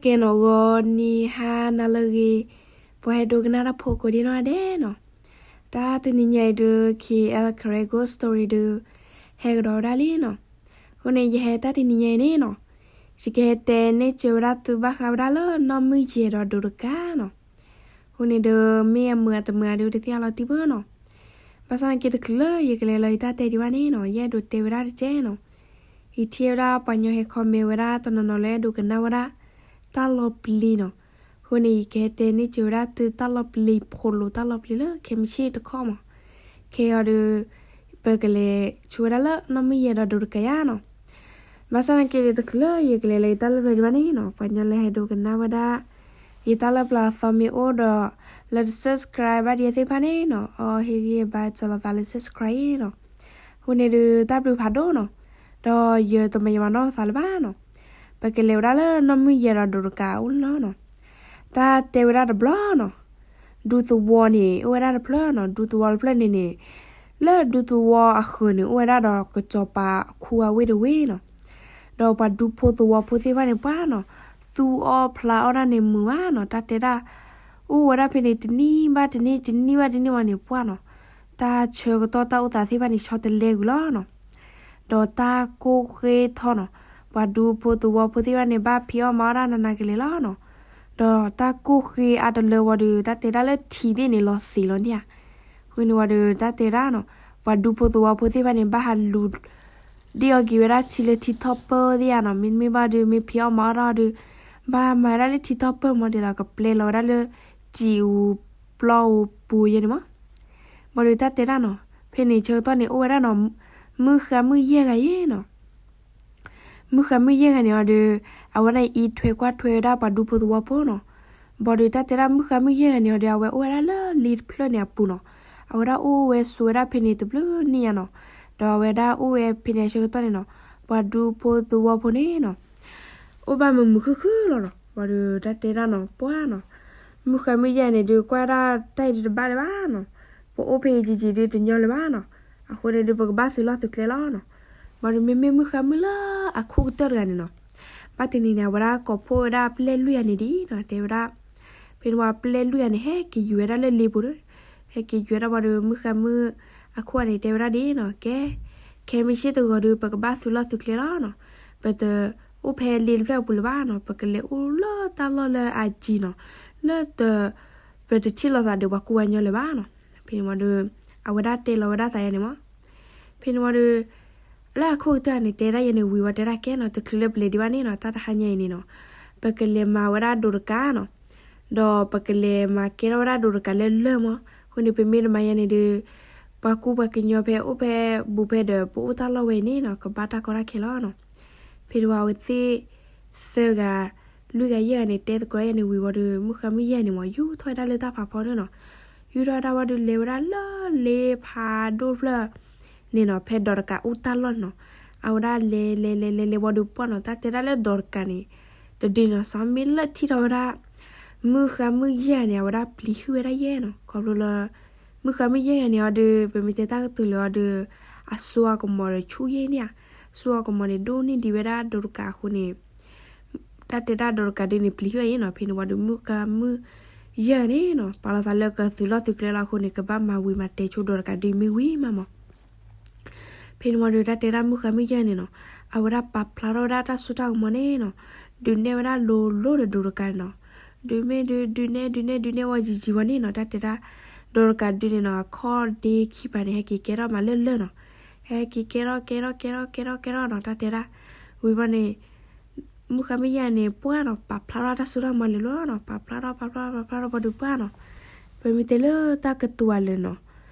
ကဲနီၣ် ဂီၤနံၤဟါနၤလၢအဂ့ၤ, ပှၤဟဲဒိကနၣ်တၢ်ဖိကိးဒံနီၢ်ဒဲးနီၣ်. တၢ်တနံၤညါအံၤဒုး KL Karen Ghost Story ဒုး ဟဲကဒီးဝဲဒၣ်လံနီၣ်. အဃိန့ၣ် ယဟဲတၢ်တနံၤညါအံၤန့ၣ်နီၣ်, ယကဟဲတဲန့ၢ်စၢၤဝဲဒၣ်သုဘၣ်ဃးဝဲဒၣ်လၢနီၢ်မုၣ်ယဲၢ်ဒီးဒိးတကးနီၣ်. အဃိန့ၣ်ဒုး မ့ၢ်အမုာ်အတမုာ်အဒုး တသ့ၣ်ညါလီၤတံၢ်ဘၣ်နီၣ်. ဘၣ်ဆၣ်သနာ်က့ တချုးလၢယကလဲၤလီၤယတၢ်တဲဒံးဘၣ်န့ၣ်နီၣ်, ယအဲၣ်ဒိးတဲဝဲဒၣ်တကဲနီၣ်. ယထံၣ်ဝဲဒၣ်ပှၤညီဟဲ comment ဝဲဒၣ်တနီၤနီၤလၢအဲၣ်ဒိးကနၣ်ဝဲဒၣ် တၢ်လီၤပျံၤနီၣ်. အဃိန့ၣ် ယကဟဲတဲန့ၢ်စၢၤဝဲဒၣ်သုတၢ်လီၤပျံၤ ဖိးလိာ်တၢ်လီၤပျံၤလၢခဲမုၢ်ဆ့ၣ်တခီမး. ခဲအံၤအီၤဒုး ပကလဲၤဆိဝဲဒၣ်လၢနီၢ်မုၣ်ယဲၢ်ဒီးဒိးတကးယါနီၣ်. ဘၣ်ဆၣ်သနာ်က့ တချုးလၢယကလဲၤလီၤယတၢ်လၢပျၢၤဒံးဘၣ်န့ၣ်နီၣ်, ပှၤညီလၢဟဲဒိးကနၣ်ဝဲဒၣ် ယတၢ်လၢပျၢၤအသီမ့ၢ်အိၣ်ဒီး လၢတ subscribe ဘၣ်ဒံးအသ့ၣ်တဖၣ်န့ၣ်နီၣ်, အီဟ့ၣ်ဂံၢ်ဘါစၢၤလီၤသးလၢ subscribe နီၣ်. အဃိန့ၣ်ဒုး တၢ်ဘျုးဖးဒိၣ်နီၣ်, ဒီးယတမၤယမၤနီၢ်သးလၢၤဘၣ်နီၣ်. ပကလဲၤဝဲဒၣ်လၢနီၢ်မုၣ်ယဲၢ်ဒီးဒိးတကးအိၣ်လီၤနီၣ်. တၢ်တဲဝဲဒၣ်တဘျီနီၣ်, ဒူသဝီန့ၣ် အိၣ်ဝဲဒၣ်တဖျၢၣ်နီၣ်, ဒူသဝီတဖျၢၣ်န့ၣ်န့ၣ် လၢဒူသဝီအဃၢၤန့ၣ် အိၣ်ဝဲဒၣ်ဒီးကစီၤပၤအခူအဝ့ၢ်တဝ့ၢ်နီၣ်. ဒီးပှၤဒူဖိသဝီဖိသ့ၣ်တဖၣ်န့ၣ်ပှၢ်နီၣ်, သူအီၣ်ဖျးအီၣ်ဒၣ်န့ၣ်မုာ်မးနီၣ်. တၢ်တဲဒၣ် အိၣ်ဝဲဒၣ်ဖဲန့ၣ် တနံၣ်ဘၣ်တနံၣ် တနံၣ်ဘၣ်တနံၣ်ဝဲန့ၣ်ပှၢ်နီၣ်, တၢ်ဆၢကတီၢ်တၢ်အိၣ်သးသ့ၣ်တဖၣ်န့ၣ် ဆီတလဲကွံာ်လီၤနီၣ်. ဒီးတၢ်ကိၢ်ဃ့ထီနီၣ်, ပှၤဒူဖိသဝီဖိသ့ၣ်တဖၣ်န့ၣ် ဘၣ်ဖံးအီၣ်မၤအီၣ်ဒၣ်နးနးကလဲာ်လီၤနီၣ်. ဒီးတၢ်ကိၢ်ဃ့အါတလၢဝံၤဒီး တၢ်တဲဒၣ်လၢထံသ့ၣ်န့ၣ်လီၤသံးလီၤန့ၣ်ဧါ. အဃိန့ၣ်ဝံၤဒီး တၢ်တဲဒၣ်နီၣ်, ပှၤဒူဖိသဝီဖိသ့ၣ်တဖၣ်န့ၣ် ဘၣ်ဟးလူၤ ဒ့ၣ်အီၤက့ၤဝဲဒၣ်ထံလၢထံထီၣ်ပၢၢ်သ့ၣ်ဧါနီၣ်. မ့တမ့ၢ်ဘၣ်ဒီး မ့ၢ်ဖံးအီၣ်မၤအီၣ်ဒၣ်ဒီး ဘၣ်မၤဝဲဒၣ်လၢထံထီၣ်ပၢၢ်မး ဒ်သိးကပျဲလီၤဝဲဒၣ်လၢ စံာ်အူပျီအူပူၤယဲန့ၣ်မး. ဘၣ်ဒီးတၢ်တဲဒၣ်နီၣ်, ဖဲန့ၣ်ဆၢကတီၢ်န့ၣ် အိၣ်ဝဲဒၣ်နီၣ်, မုၣ်ဃါမုၣ်ယဲၢ်ဂၤယဲနီၣ်. မုၣ်ဃါမုၣ်ယဲၢ်ဂၤန့ၣ်အီၤဒီး အဝဲဒၣ်အံးထွဲကွၢ်ထွဲဝဲဒၣ်ပှၤဒူဖိသဝီဖိနီၣ်. ဘၣ်ဒီးတၢ်တဲဒၣ်မုၣ်ဃါမုၣ်ယဲၢ်ဂၤန့ၣ်အီၤဒီး အဝဲအိၣ်ဝဲဒၣ်လၢလ့တဖျၢၣ်န့ၣ်အပူၤနီၣ်. အဝဲဒၣ်အိၣ်ဝဲဆိးဝဲဒၣ်ဖဲန့ၣ်တဘျုးနံၣ်ညါနီၣ်. ဒီးအဝဲဒၣ်အိၣ်ဝဲဖဲန့ၣ်အဆၢကတီၢ်န့ၣ်နီၣ်, ပှၤဒူဖိသဝီဖိန့ၣ်နီၣ် အိၣ်ဘၣ်မုာ်မုာ်ခုၣ်ခုၣ်လီၤနီၣ်. ဘၣ်ဒီးတၢ်တဲဒၣ်နီၣ် ပှၢ်နီၣ်, မုၣ်ဃါမုၣ်ယဲၢ်ဂၤန့ၣ်ဒုး ကွၢ်ဒၣ်တၢ်အံၤဒုးတဘၣ်လၢၤဘၣ်နီၣ်. ပအိၣ်ဖဲအံၤယံာ်ယံာ်ဒုးတညီလၢၤဘၣ်နီၣ်. အဃိန့ၣ်ဒုး ပကဘၣ်သုးလီၢ်သုးကျဲလီၤနီၣ်. ဘၣ်ဒီးမ့မ့ၢ်မုၣ်ဃါမုၣ်လၢအခိၣ်ကတၢၢ်တဂၤန့ၣ်နီၣ်, ဘၣ်တနံၤန့ၣ် အဝဲဒၣ်ကိးဖှိၣ်ဝဲဒၣ်ပျဲၢ်လွံၢ်ဂၤန့ၣ်ဒ်အံၤနီၣ်, တဲဝဲဒၣ် ဖဲန့ၣ်ဝံၤပျဲၢ်လွံၢ်ဂၤန့ၣ် ဟဲက့ၤယူၤဝဲဒၣ်လၢလ့ပူၤဒီး, ဟဲက့ၤယူၤဝဲဒၣ်ဝံၤဒီး မုၣ်ဃါမုၣ်အခိၣ်ဂၤန့ၣ် တဲဝဲဒၣ်ဒ်အံၤနီၣ်, ကဲ, ခဲမုၢ်ဆ့ၣ်တဂီၤဒီး ပကဘၣ်သုးလီၢ်သုးကျဲလီၤနီၣ်. ပတအိၣ်ဖဲလ့တဖျၢၣ်အပူၤလၢၤဘၣ်နီၣ်, ပကလဲၤအိၣ်လၢတၢ်လီၢ်လၢအစှၤနီၣ်, လၢတ, ပတထံၣ်လိာ်သးဒီးပှၤကူပှၤကညီလၢၤဘၣ်နီၣ်. ဖဲန့ၣ်ဝံၤဒီး အဝဲဒၣ်တဲလီၤဝဲဒၣ်သးယဲန့ၣ်မး. ဖဲန့ၣ်ဝံၤဒီး လၢအခိၣ်ကတၢၢ်န့ၣ် တဲဒၣ်ယဲန့ၣ်ဝံၤဝံၤ တဲဒၣ်ကဲနီၣ်, တချုးလၢပလဲၤဒံးဘၣ်န့ၣ်နီၣ်, တၢ်တဟါညါအံၤန့ၣ်နီၣ်, ပကလဲၤမၤဝဲဒၣ်ဒိးတကးနီၣ်, ဒီးပကလဲၤမၤကဲထီၣ်ဝဲဒၣ်ဒိးတကးလၢလၢၢ်မး. အဃိန့ၣ် ပမ့ၢ်တမၤယဲန့ၣ်ဒီး ပှၤကူပှၤကညီဖဲအိၣ်ဖဲဘူးဖဲဒီးပအိၣ်တၢ်လီၢ်ဝဲအံၤန့ၣ်နီၣ် ကဘၣ်တၢ်ကီတၢ်ခဲလီၤနီၣ်. ဖဲန့ၣ်ဝံၤအဝဲသ့ၣ်သၢဂၤ လွံၢ်ဂၤယဲၢ်ဂၤန့ၣ် တဲသကိးယဲန့ၣ်ဝံၤဝံၤဒီး မုၣ်ဃါမုၣ်ယဲၢ်ဂၤန့ၣ်မး ယူၢ်ထီၣ်ဝဲဒၣ်လၢတၢ်ဖးဖီန့ၣ်နီၣ်. ယူၢ်ထီၣ်ဝဲဒၣ်ဝံၤဒီး လဲၤဝဲဒၣ်လၢလ့ဖးဒိၣ်တဖျၢၣ်န့ၣ်နီၣ်, ဖဲဒိးတကးအိၣ်တၢ်လီၢ်န့ၣ်နီၣ်. အဝဲဒၣ်လဲၤလဲၤလဲၤလဲၤလဲၤဝံၤဒီးပှၢ်နီၣ်, တၢ်တဲဒၣ်လၢဒိးတကးန့ၣ် တဒုန့ၣ် စီၤမ့ၢ်လၢထံၣ်ထီၣ်ဝဲဒၣ် မုၣ်ဃါမုၣ်ယဲၢ်ဂၤန့ၣ် အဝဲဒၣ်ပျံၤဟုၣ်ဝဲဒၣ်ယဲနီၣ်. ခီဖျိလၢ မုၣ်ဃါမုၣ်ယဲၢ်ဂၤန့ၣ်အီၤဒီး ပမ့ၢ်တဲတၢ်ကတိၤလၢအီၤဒီး အစိအကမီၤဒီးဆူၣ်ယဲၢ်န့ၣ်ဧါ, စိအကမီၤန့ၣ် ဒိၣ်န့ၢ်ဒံးဝဲဒၣ်ဒိးတကးအဃိန့ၣ် တၢ်တဲဒၣ်ဒိးတကးဒုန့ၣ် ပျံၤဟုၣ်အယဲနီၣ်. ဖဲန့ၣ်ဝံၤဒီး မုၣ်ဃါမုၣ်ယဲၢ်ဂၤန့ၣ်နီၣ် ပာ်လီၤသးလၢကသုးလီၢ်သုးကျဲလီၤအဃိန့ၣ် ကဘၣ်မၤဝံၤမၤတဲာ်ဆိဒိးတကးဒုမ့ၢ်ဝံၤမးမး ဖဲန့ၣ်ဝံၤဒီး တၢ်တဲဒၣ်မုၣ်ဃါမုၣ်ယဲၢ်ဂၤန့ၣ်နီၣ်, အဝဲဒၣ်ပာ်ဖျါထီၣ်ဝဲဒၣ်တၢ်စိတၢ်ကမီၤန့ၣ်နီၣ်, ဒုးနဲၣ်ဝဲဒၣ်လိၤလိၤဒီးဒိးတကးန့ၣ်နီၣ်. ဒုးမ့ၢ်ဒုး ဒုးနဲၣ် ဒုးနဲၣ် ဒုးနဲၣ်ဝံၤယံာ်ယံာ်ဝံၤန့ၣ်နီၣ်, တၢ်တဲဒၣ် ဒိးတကးဒုန့ၣ်နီၣ် အခီၣ်ဒ့ခံပၤန့ၣ် ဟဲက့ၤကဲထီၣ်မးလၢလၢၢ်နီၣ်. ဟဲက့ၤကဲထီၣ်ကဲထီၣ်ကဲထီၣ်ကဲထီၣ်ကဲထီၣ်နီၣ် တၢ်တဲဒၣ်. ဝံၤဘၣ်န့ၣ် မုၣ်ဃါမုၣ်ယဲၢ်ဂၤန့ၣ် ပှၢ်နီၣ် ပာ်ဖျါထီၣ်တၢ်စိတၢ်ကမီၤလၢာ်လီၤနီၣ်, ပာ်ဖျါထီၣ် ပာ်ဖျါထီၣ် ပာ်ဖျါထီၣ်ဝံၤဒီးပှၢ်နီၣ်, ပမ့ၢ်တဲလၢတၢ်ကတိၤအလၢာ်နီၣ်,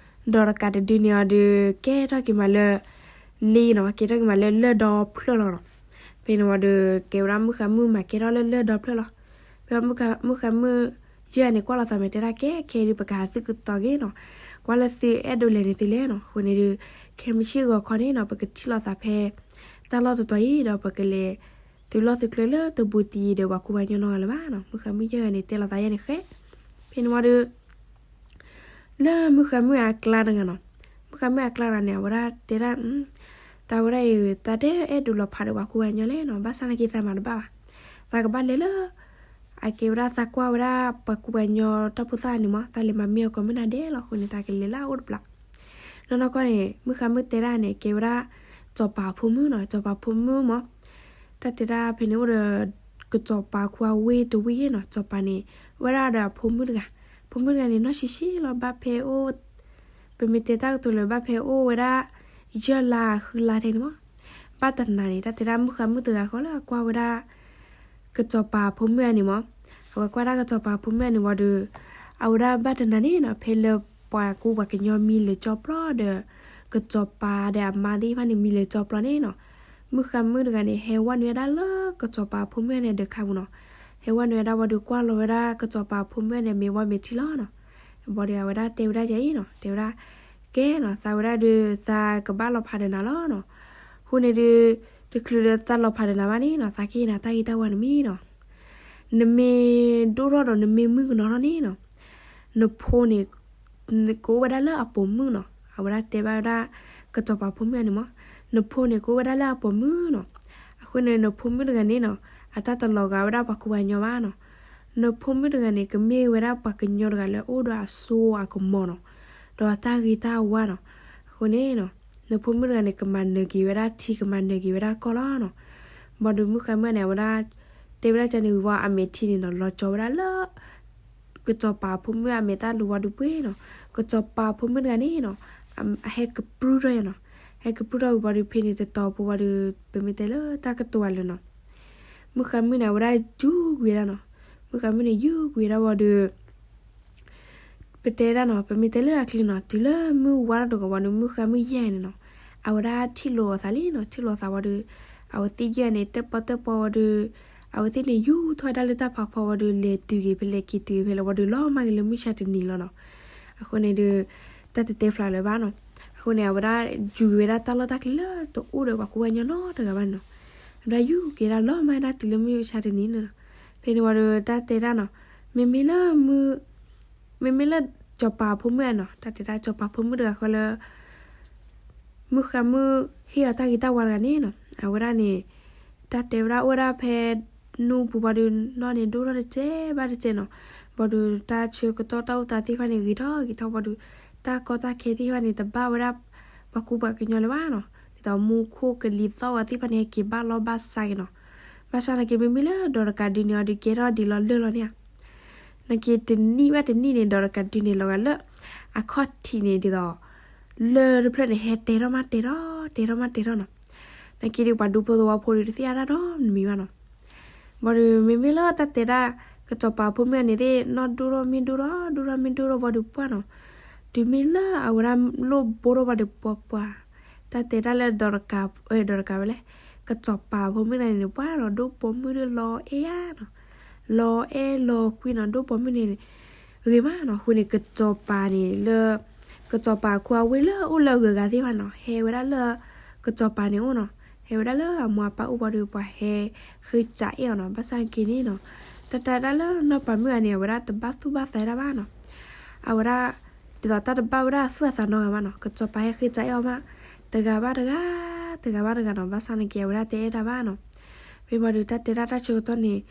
ဒိးတကးတဒုန့ၣ်အီၤဒီး ကဲထီၣ်က့ၤမးလၢ လ့နီၣ်, ကဲထီၣ်က့ၤမးလၢလၢၢ်ဒီဖျၢၣ်လီၤနီၣ်. ဖဲန့ၣ်ဝံၤဒီး ကဲဝဲဒၣ်မုၣ်ဃါမုၣ်မၤကဲထီၣ်လၢလၢၢ်ဒီဖျၢၣ်လီၤ. ဖဲမုၣ်ဃါမုၣ်ယဲၢ်ဂၤန့ၣ် ကွၢ်လိာ်သးမ့ၢ်တဲဒၣ်ကဲ ခဲအံၤဒုး ပကဟးသုးကသီက့ၤနီၣ်, ကွၢ်လၢသုအဲၣ်ဒိးလဲၤန့ၣ်သုလဲၤနီၣ်. အဃိန့ၣ်ဒီး ခဲမုၢ်ဆ့ၣ်ဂီၤခီန့ၣ်နီၣ် ပကထံၣ်လိာ်သးဖဲ တၢ်လီၢ်တတီၤအံၤဒီး ပကလဲၤသုးလီၢ်သုးကျဲလၢတဘူးတံၤဒီးပှၤကူပှၤကညီနီတဂၤလၢၤဘၣ်နီၣ်. မုၣ်ဃါမုၣ်ယဲၢ်ဂၤန့ၣ် တဲလိာ်သးယဲၢ်န့ၣ်ဃဲ. ဖဲန့ၣ်ဝံၤဒီး လၢမုၣ်ဃါမုၣ်အကျါတဂၤနီၣ်, မုၣ်ဃါမုၣ်အကျါတဂၤန့ၣ် အဝဲဒၣ်တဲဒၣ် တၢ်ဝဲဒၣ်အံၤ တၢ်တအဲၣ်ဒိးလီၤဖးဒီးပှၤကူပှၤကညီလဲၣ်နီၣ်, ဘၣ်ဆၣ်သနာ်က့သးမၤတဘၣ်ဘၣ်. သးကဘၣ်လဲၤလၢ အကဲဝဲဒၣ်သးကွၢ်ဝဲဒၣ်ပှၤကူပှၤကညီတၢ်ဖိသၣ်န့ၣ်မး သးလဲၤမၤမ့ၢ်အီၤကိးမုၢ်နၤဒဲးလီၤအဃိန့ၣ် သးကလဲၤလၢအအိၣ်တဘျီ နီၢ်နီၢ်ကီၢ်န့ၣ် မုၢ်ဃါမုၢ်တဲဒၣ်န့ၣ် ကဲဝဲဒၣ် စီၤပၤအဖိမုၣ်နီၤ, စီၤပၤဖိမုၣ်မး, တၢ်တဲဒၣ်ဖဲန့ၣ်အိၣ်ဒီး ကစီၤပၤခွါဝ့ၢ်တဝ့ၢ်နီၤ, စီၤပၤန့ၣ် အိၣ်ဝဲဒၣ်ဒီးအဖိမုၣ်တဂၤ, ဖိမုၣ်တဂၤန့ၣ် နီၢ်ဆံးဆံးလီၤ ဘၣ်ဖဲအိၣ် ပမ့ၢ်တဲတၢ်ကတိၤလၢဘၣ်ဖဲအိၣ်ဝဲဒၣ် ယဲၢ်လါဃုလါထဲန့ၣ်မး, ဘၣ်တနၤန့ၣ် တၢ်တဲဒၣ်မုၢ်ဃါမုၣ်တဂၤဃီလၢအကွၢ်ဝဲဒၣ် ကစီၤပၤဖိမုၣ်အန့ၣ်မး, အဝဲကွၢ်ဒၣ်ကစီၤပၤဖိမုၣ်အန့ၣ်ဝံၤဒီး အဝဲဒၣ်ဘၣ်တနၤန့ၣ်နီၤ ဖဲလၢပှၤကူပှၤကညီမံလၢကၠီပျီဒီး ကစီၤပၤဒီးအမါသ့ၣ်တဖၣ်န့ၣ်မံလၢကၠီပျီန့ၣ်နီၤ, မုၢ်ဃါမုၣ်တဂၤန့ၣ် ဟဲဝဲနုာ်ဝဲဒၣ်လၢကစီၤပၤဖိမုၣ်အန့ၣ်ဒီးခါပူၤနီၤ, ဟဲဝဲနုာ်ဝဲဒၣ်ဝံၤဒီးကွၢ်လီၤဝဲဒၣ်ကစီၤပၤဖိမုၣ်အန့ၣ် မ့ၢ်ဝဲမ့ၢ်ထံလီၤနီၤ, ဘၣ်ဒီးအဝဲဒၣ်တဲဝဲဒၣ်ယၤအံၤနီၤ တဲဝဲဒၣ် ကဲနီၤ သးဝဲဒၣ်ဒီး သးကဘၣ်လီၤဖးဒီးနၤလီၤနီၤ, အဃိန့ၣ်ဒီး တချုးဒီးသးလီၤဖးဒီးနၤဘၣ်န့ၣ်နီၤ သးကဟ့ၣ်နၤတၢ်ဂ့ၢ်တၢ်ဝါတမံၤနီၤ, နမ့ၢ်ဒိၣ်ထီၣ်ဒီးနမ့ၢ်မုၣ်ကနီၤထီၣ်န့ၣ်နီၤ, နဖိန့ၣ် ကအိၣ်ဝဲဒၣ်လၢအပိာ်မုၣ်နီၤ, အဝဲဒၣ်တဲဘၣ်ဝဲဒၣ် ကစီၤပၤဖိမုၣ်အန့ၣ်မး, နဖိန့ၣ်ကအိၣ်ဝဲဒၣ်လၢအပိာ်မုၣ်နီၤ, အဃိန့ၣ် နဖိမုၣ်တဂၤန့ၣ်နီၤ အတၢ်တလီၤဂာ်ဝဲဒၣ်ပှၤကူပှၤကညီဘၣ်နီၤ, နဖိမုၣ်တဂၤန့ၣ် ကမ့ၢ်ဝဲဒၣ်ပှၤကညီတဂၤလၢအိၣ်ဒီးအစိအကမီၤနီၤ, ဒီးအတၢ်ဂ့ၤတၢ်ဝါနီၤ, အဃိန့ၣ်နီၤ နဖိမုၣ်တဂၤန့ၣ် ကမၤနၢၤက့ၤဝဲဒၣ်ထံ ကမၤနၢၤက့ၤဝဲဒၣ်ကီၢ်လီၤနီၤ, ဘၣ်ဒီးမုၢ်ဃါမုၣ်န့ၣ် အဝဲဒၣ် တဲဝဲဒၣ်ကန့ၣ်ဝံၤ အမဲာ်ထံန့ၣ်နီၤ လီၤကၠီဝဲဒၣ်လၢ ကစီၤပၤဖိမုၣ်အမဲာ်တၢ်လိၤဝံၤဒီးပှ့ၤနီၤ, ကစီၤပၤဖိမုၣ်တဂၤန့ၣ်နီၤ အဟဲကပြုၢ်ထီၣ်ယါနီၤ, ဟဲကပြုၢ်ထီၣ်ဝံၤဒီးဖဲန့ၣ်တတီၤဖိဝံၤဒီး ပမ့ၢ်တဲလၢတၢ်ကတိၤဝဲလၢနီၤ, မုၢ်ဃါမုၣ်န့ၣ် အဝဲဒၣ်ယူၤကွံာ်ဝဲဒၣ်နီၤ, မုၢ်ဃါမုၣ်န့ၣ် ယူၤကွံာ်ဝဲဒၣ်ဝံၤဒီး ပတဲဒၣ်နီၤ ပမ့ၢ်တဲလၢအချံနီၤ တုၤလၢမုၢ်ဝါထီၣ်တဂီၤဝံၤဒီး မုၢ်ဃါမုၣ်ယဲၢ်န့ၣ်နီၤ, အဝဲဒၣ်ထံၣ်လိာ်အသးလံနီၤ, ထံၣ်လိာ်သးဝံၤဒီး အဝဲသ့ၣ်ယဲၢ်န့ၣ် တၢၣ်ပီၣ်တၢၣ်ပီဝံၤဒီး အဝဲသ့ၣ်န့ၣ်ယူၤထီၣ်ဝဲဒၣ်လၢတၢ်ဖးဖီဝံၤဒီး လဲၤတုၤက့ၤဖဲလဲၣ်က့ၤတုၤက့ၤဖဲလဲၣ်ဝံၤဒီး လီၤမၢ်က့ၤလၢမုၢ်ဆါတနံၤလီၤနီၤ, အဃိန့ၣ်ဒီး တၢ်တတဲဖျါလၢၤဘၣ်နီၤ, အဃိန့ၣ် အဝဲဒၣ်ယူၤက့ၤဝဲဒၣ်တၢ်လီၢ်တၢ်ကျဲလၢတအိၣ်ဒီးပှၤကူပှၤကညီနီတဂၤဘၣ်နီၤ, အဝဲဒၣ်ယူၤက့ၤဝဲဒၣ်လီၤမၢ်ဒၣ်တုၤလၢမုၢ်ဆါတနံၤန့ၣ်နီၤ, ဖဲန့ၣ်ဝံၤဒီးတၢ်တဲဒၣ်နီၤ, မ့မ့ၢ်လၢ မ့မ့ၢ်လၢစီၤပၤဖိမုၣ်အနီၤ တၢ်တဲဒၣ်စီၤပၤဖိမုၣ်တဂၤဃီလၢ မုၢ်ဃါမုၣ်ဟ့ၣ်အီၤတၢ်ဂ့ၤတၢ်ဝါတဂၤန့ၣ်နီၤ, အဝဲဒၣ်န့ၣ် တၢ်တဲဝဲဒၣ်အိၣ်ဝဲဒၣ်ဖဲ နူပူၤဝံၤဒီး နီၢ်န့ၣ်ဒိၣ်ထီၣ်တစဲးဘၣ်တစဲးနီၤ, ဘၣ်ဒီးတၢ်ဆၢကတီၢ်တၢ်အိၣ်သးသ့ၣ်တဖၣ်န့ၣ် ဂ့ၤထီၣ်ဂ့ၤထီၣ်ဝံၤဒီး တၢ်ကီတၢ်ခဲသ့ၣ်တဖၣ်န့ၣ် တဘၣ်ဝဲဒၣ် ပှၤကူပှၤကညီလၢၤဘၣ်နီၤ, ဒ်သိးမူခိၣ်ကလံၤသီၣ်ဂီၤသ့ၣ်တဖၣ်န့ၣ် ဟဲက့ၤဘၣ်လီၢ်ဘၣ်စးက့ၤနီၤ, ဘၣ်ဆၣ်နာ်က့ မ့မ့ၢ်လၢဒီးတကးဒုန့ၣ်အီၤဒီး ကဲထီၣ်ဒံးလီၤလၢာ်လီၤန့ၣ်ဧါ နာ်က့တနံၣ်ဘၣ်တနံၣ်န့ၣ် ဒီးတကးဒုန့ၣ် လီၤဂာ်လၢ အခီၣ်ထံးန့ၣ်ဒ်သိး လၢၢ်တဖျၢၣ်န့ၣ် ဟဲတဲထီၣ်မးတဲထီၣ် တဲထီၣ်မးတဲထီၣ်နီၤ, နာ်က့ဒီးပှၤဒူဖိသဝီဖိဒီးတသ့ၣ်ညါတၢ်နီတမံၤဘၣ်နီၤ, ဘၣ်ဒီးမ့မ့ၢ်လၢတၢ်တဲဒၣ် ကစီၤပၤဖိမုၣ်အန့ၣ်သ့ၣ် နီၢ်ဒိၣ်ထီၣ်မ့ၢ်ဒိၣ်ထီၣ် ဒိၣ်ထီၣ်မ့ၢ်ဒိၣ်ထီၣ်ဝံၤဒီးပှၢ်နီၤ, တုၤမ့ၢ်လၢအဝဲဒၣ်လိၣ်ဘိထီၣ်ဝံၤဒီးပှၢ်ပှၢ်, တၢ်တဲဒၣ်လၢဒီးတကး ဒီးတကးဝဲလဲၣ်, ကစီၤပၤဖိမုၣ်တဂၤန့ၣ်န့ၣ် ပှၢ်နီၤ ဒိၣ်ပိာ်မုၣ်ဒီးလီၤအဲၣ်ဧါနီၤ, လီၤအဲၣ်လီၤကွံနီၤ ဒိၣ်ပိာ်မုၣ်န့ၣ် ဂ့ၤမးနီၤ, အဃိန့ၣ် ကစီၤပၤန့ၣ်လၢ ကစီၤပၤခွါဝ့ၢ်လၢအိၣ်လၢအဂုၤအဂၤသ့ၣ်တဖၣ်နီၤ ဟဲဝဲဒၣ်လၢ ကစီၤပၤန့ၣ်အိၣ်နီၤ, ဟဲဝဲဒၣ်လၢအမိၢ်အပၢ်အိၣ်ဝံၤဒီး ပှၤဟဲဃ့စးအဲၣ်အီၤနီၤ, ဘၣ်ဆၣ်နာ်က့န့ၣ်နီၤ, တၢ်တဲဒၣ်လၢနီၢ်ပၤမုၣ်အန့ၣ် အဝဲဒၣ်တဘၣ်သူၣ်ဘၣ်သးဒၣ်ဘၣ်နီၤ, အဝဲဒၣ် ဒ်သိးတၢ်တဘၣ်ဝဲဒၣ်သူၣ်အသးနီတဂၤဘၣ်နီၤ, ကစီၤပၤဟဲဃ့စးအဲၣ်အီၤမး တဂၤဘၣ်တဂၤ တဂၤဘၣ်တဂၤနီၤ, ဘၣ်ဆၣ်နာ်က့ အဝဲဒၣ်တအဲၣ်ဒၣ်ဘၣ်နီၤ, ဖဲဝံၤဒီးတၢ်တဲဒၣ်တၢ်ဆၢကတီၢ်န့ၣ်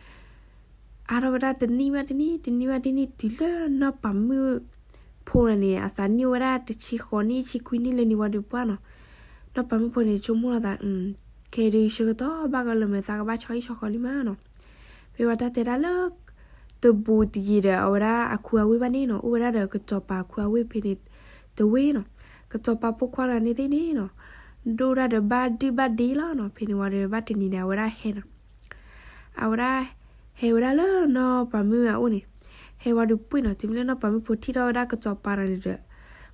အါထီၣ်ဝဲဒၣ်တနံၣ်ဘၣ်တနံၣ် တနံၣ်ဘၣ်တနံၣ် တုၤလၢနီၢ်ပၤမုၣ်ဖိန့ၣ် အသးနံၣ်အိၣ်ဝဲဒၣ်တဆံဃိးနံၣ် ဆံခွံနံၣ်လၢန့ၣ်ဝံၤဒီးပှၢ်နီၤ, နီၢ်ပၤမုၣ်ဖိန့ၣ် ဆိကမိၣ်လီၤသး ခဲအံၤဒုးဆၢကတီၢ်ဘၣ်ကီလၢမဲာ်သးကဘၣ်ဆီဟံၣ်ဆီဃီလံမးနီၤ, ဖဲဝံၤတၢ်တဲဒၣ်လၢ တဘူးတယံၤဒီး အဝဲဒၣ်အခူအဝ့ၢ်ဘၣ်န့ၣ်နီၤ, အိၣ်ဝဲဒၣ်ဒီးကစီၤပၤအခူအဝ့ၢ်ဖဲန့ၣ်တဝ့ၢ်နီၤ, ကစီၤပၤဖိခွါတဂၤန့ၣ်သ့ၣ်န့ၣ်နီၤ, ဒိၣ်ဒၣ်ဒီးဘၣ်ဒုၣ်ဘၣ်ဒ့လီၤနီၤ, ဖဲန့ၣ်ဝံၤဒီးဘၣ်တနံၤန့ၣ် အဝဲဒၣ်ဟဲနီၤ အဝဲဒၣ်ဟဲဝဲဒၣ်လၢနီၢ်ပၤမုၣ်အအိၣ်န့ၣ်, ဟဲဝံၤဒီးပှ့ၤနီၤ, တုၤမ့ၢ်လၢနီၢ်ပၤမုၣ်ဖိထံၣ်ထီၣ်ဝဲဒၣ်ကစီၤပၤတဂၤန့ၣ်ဒီး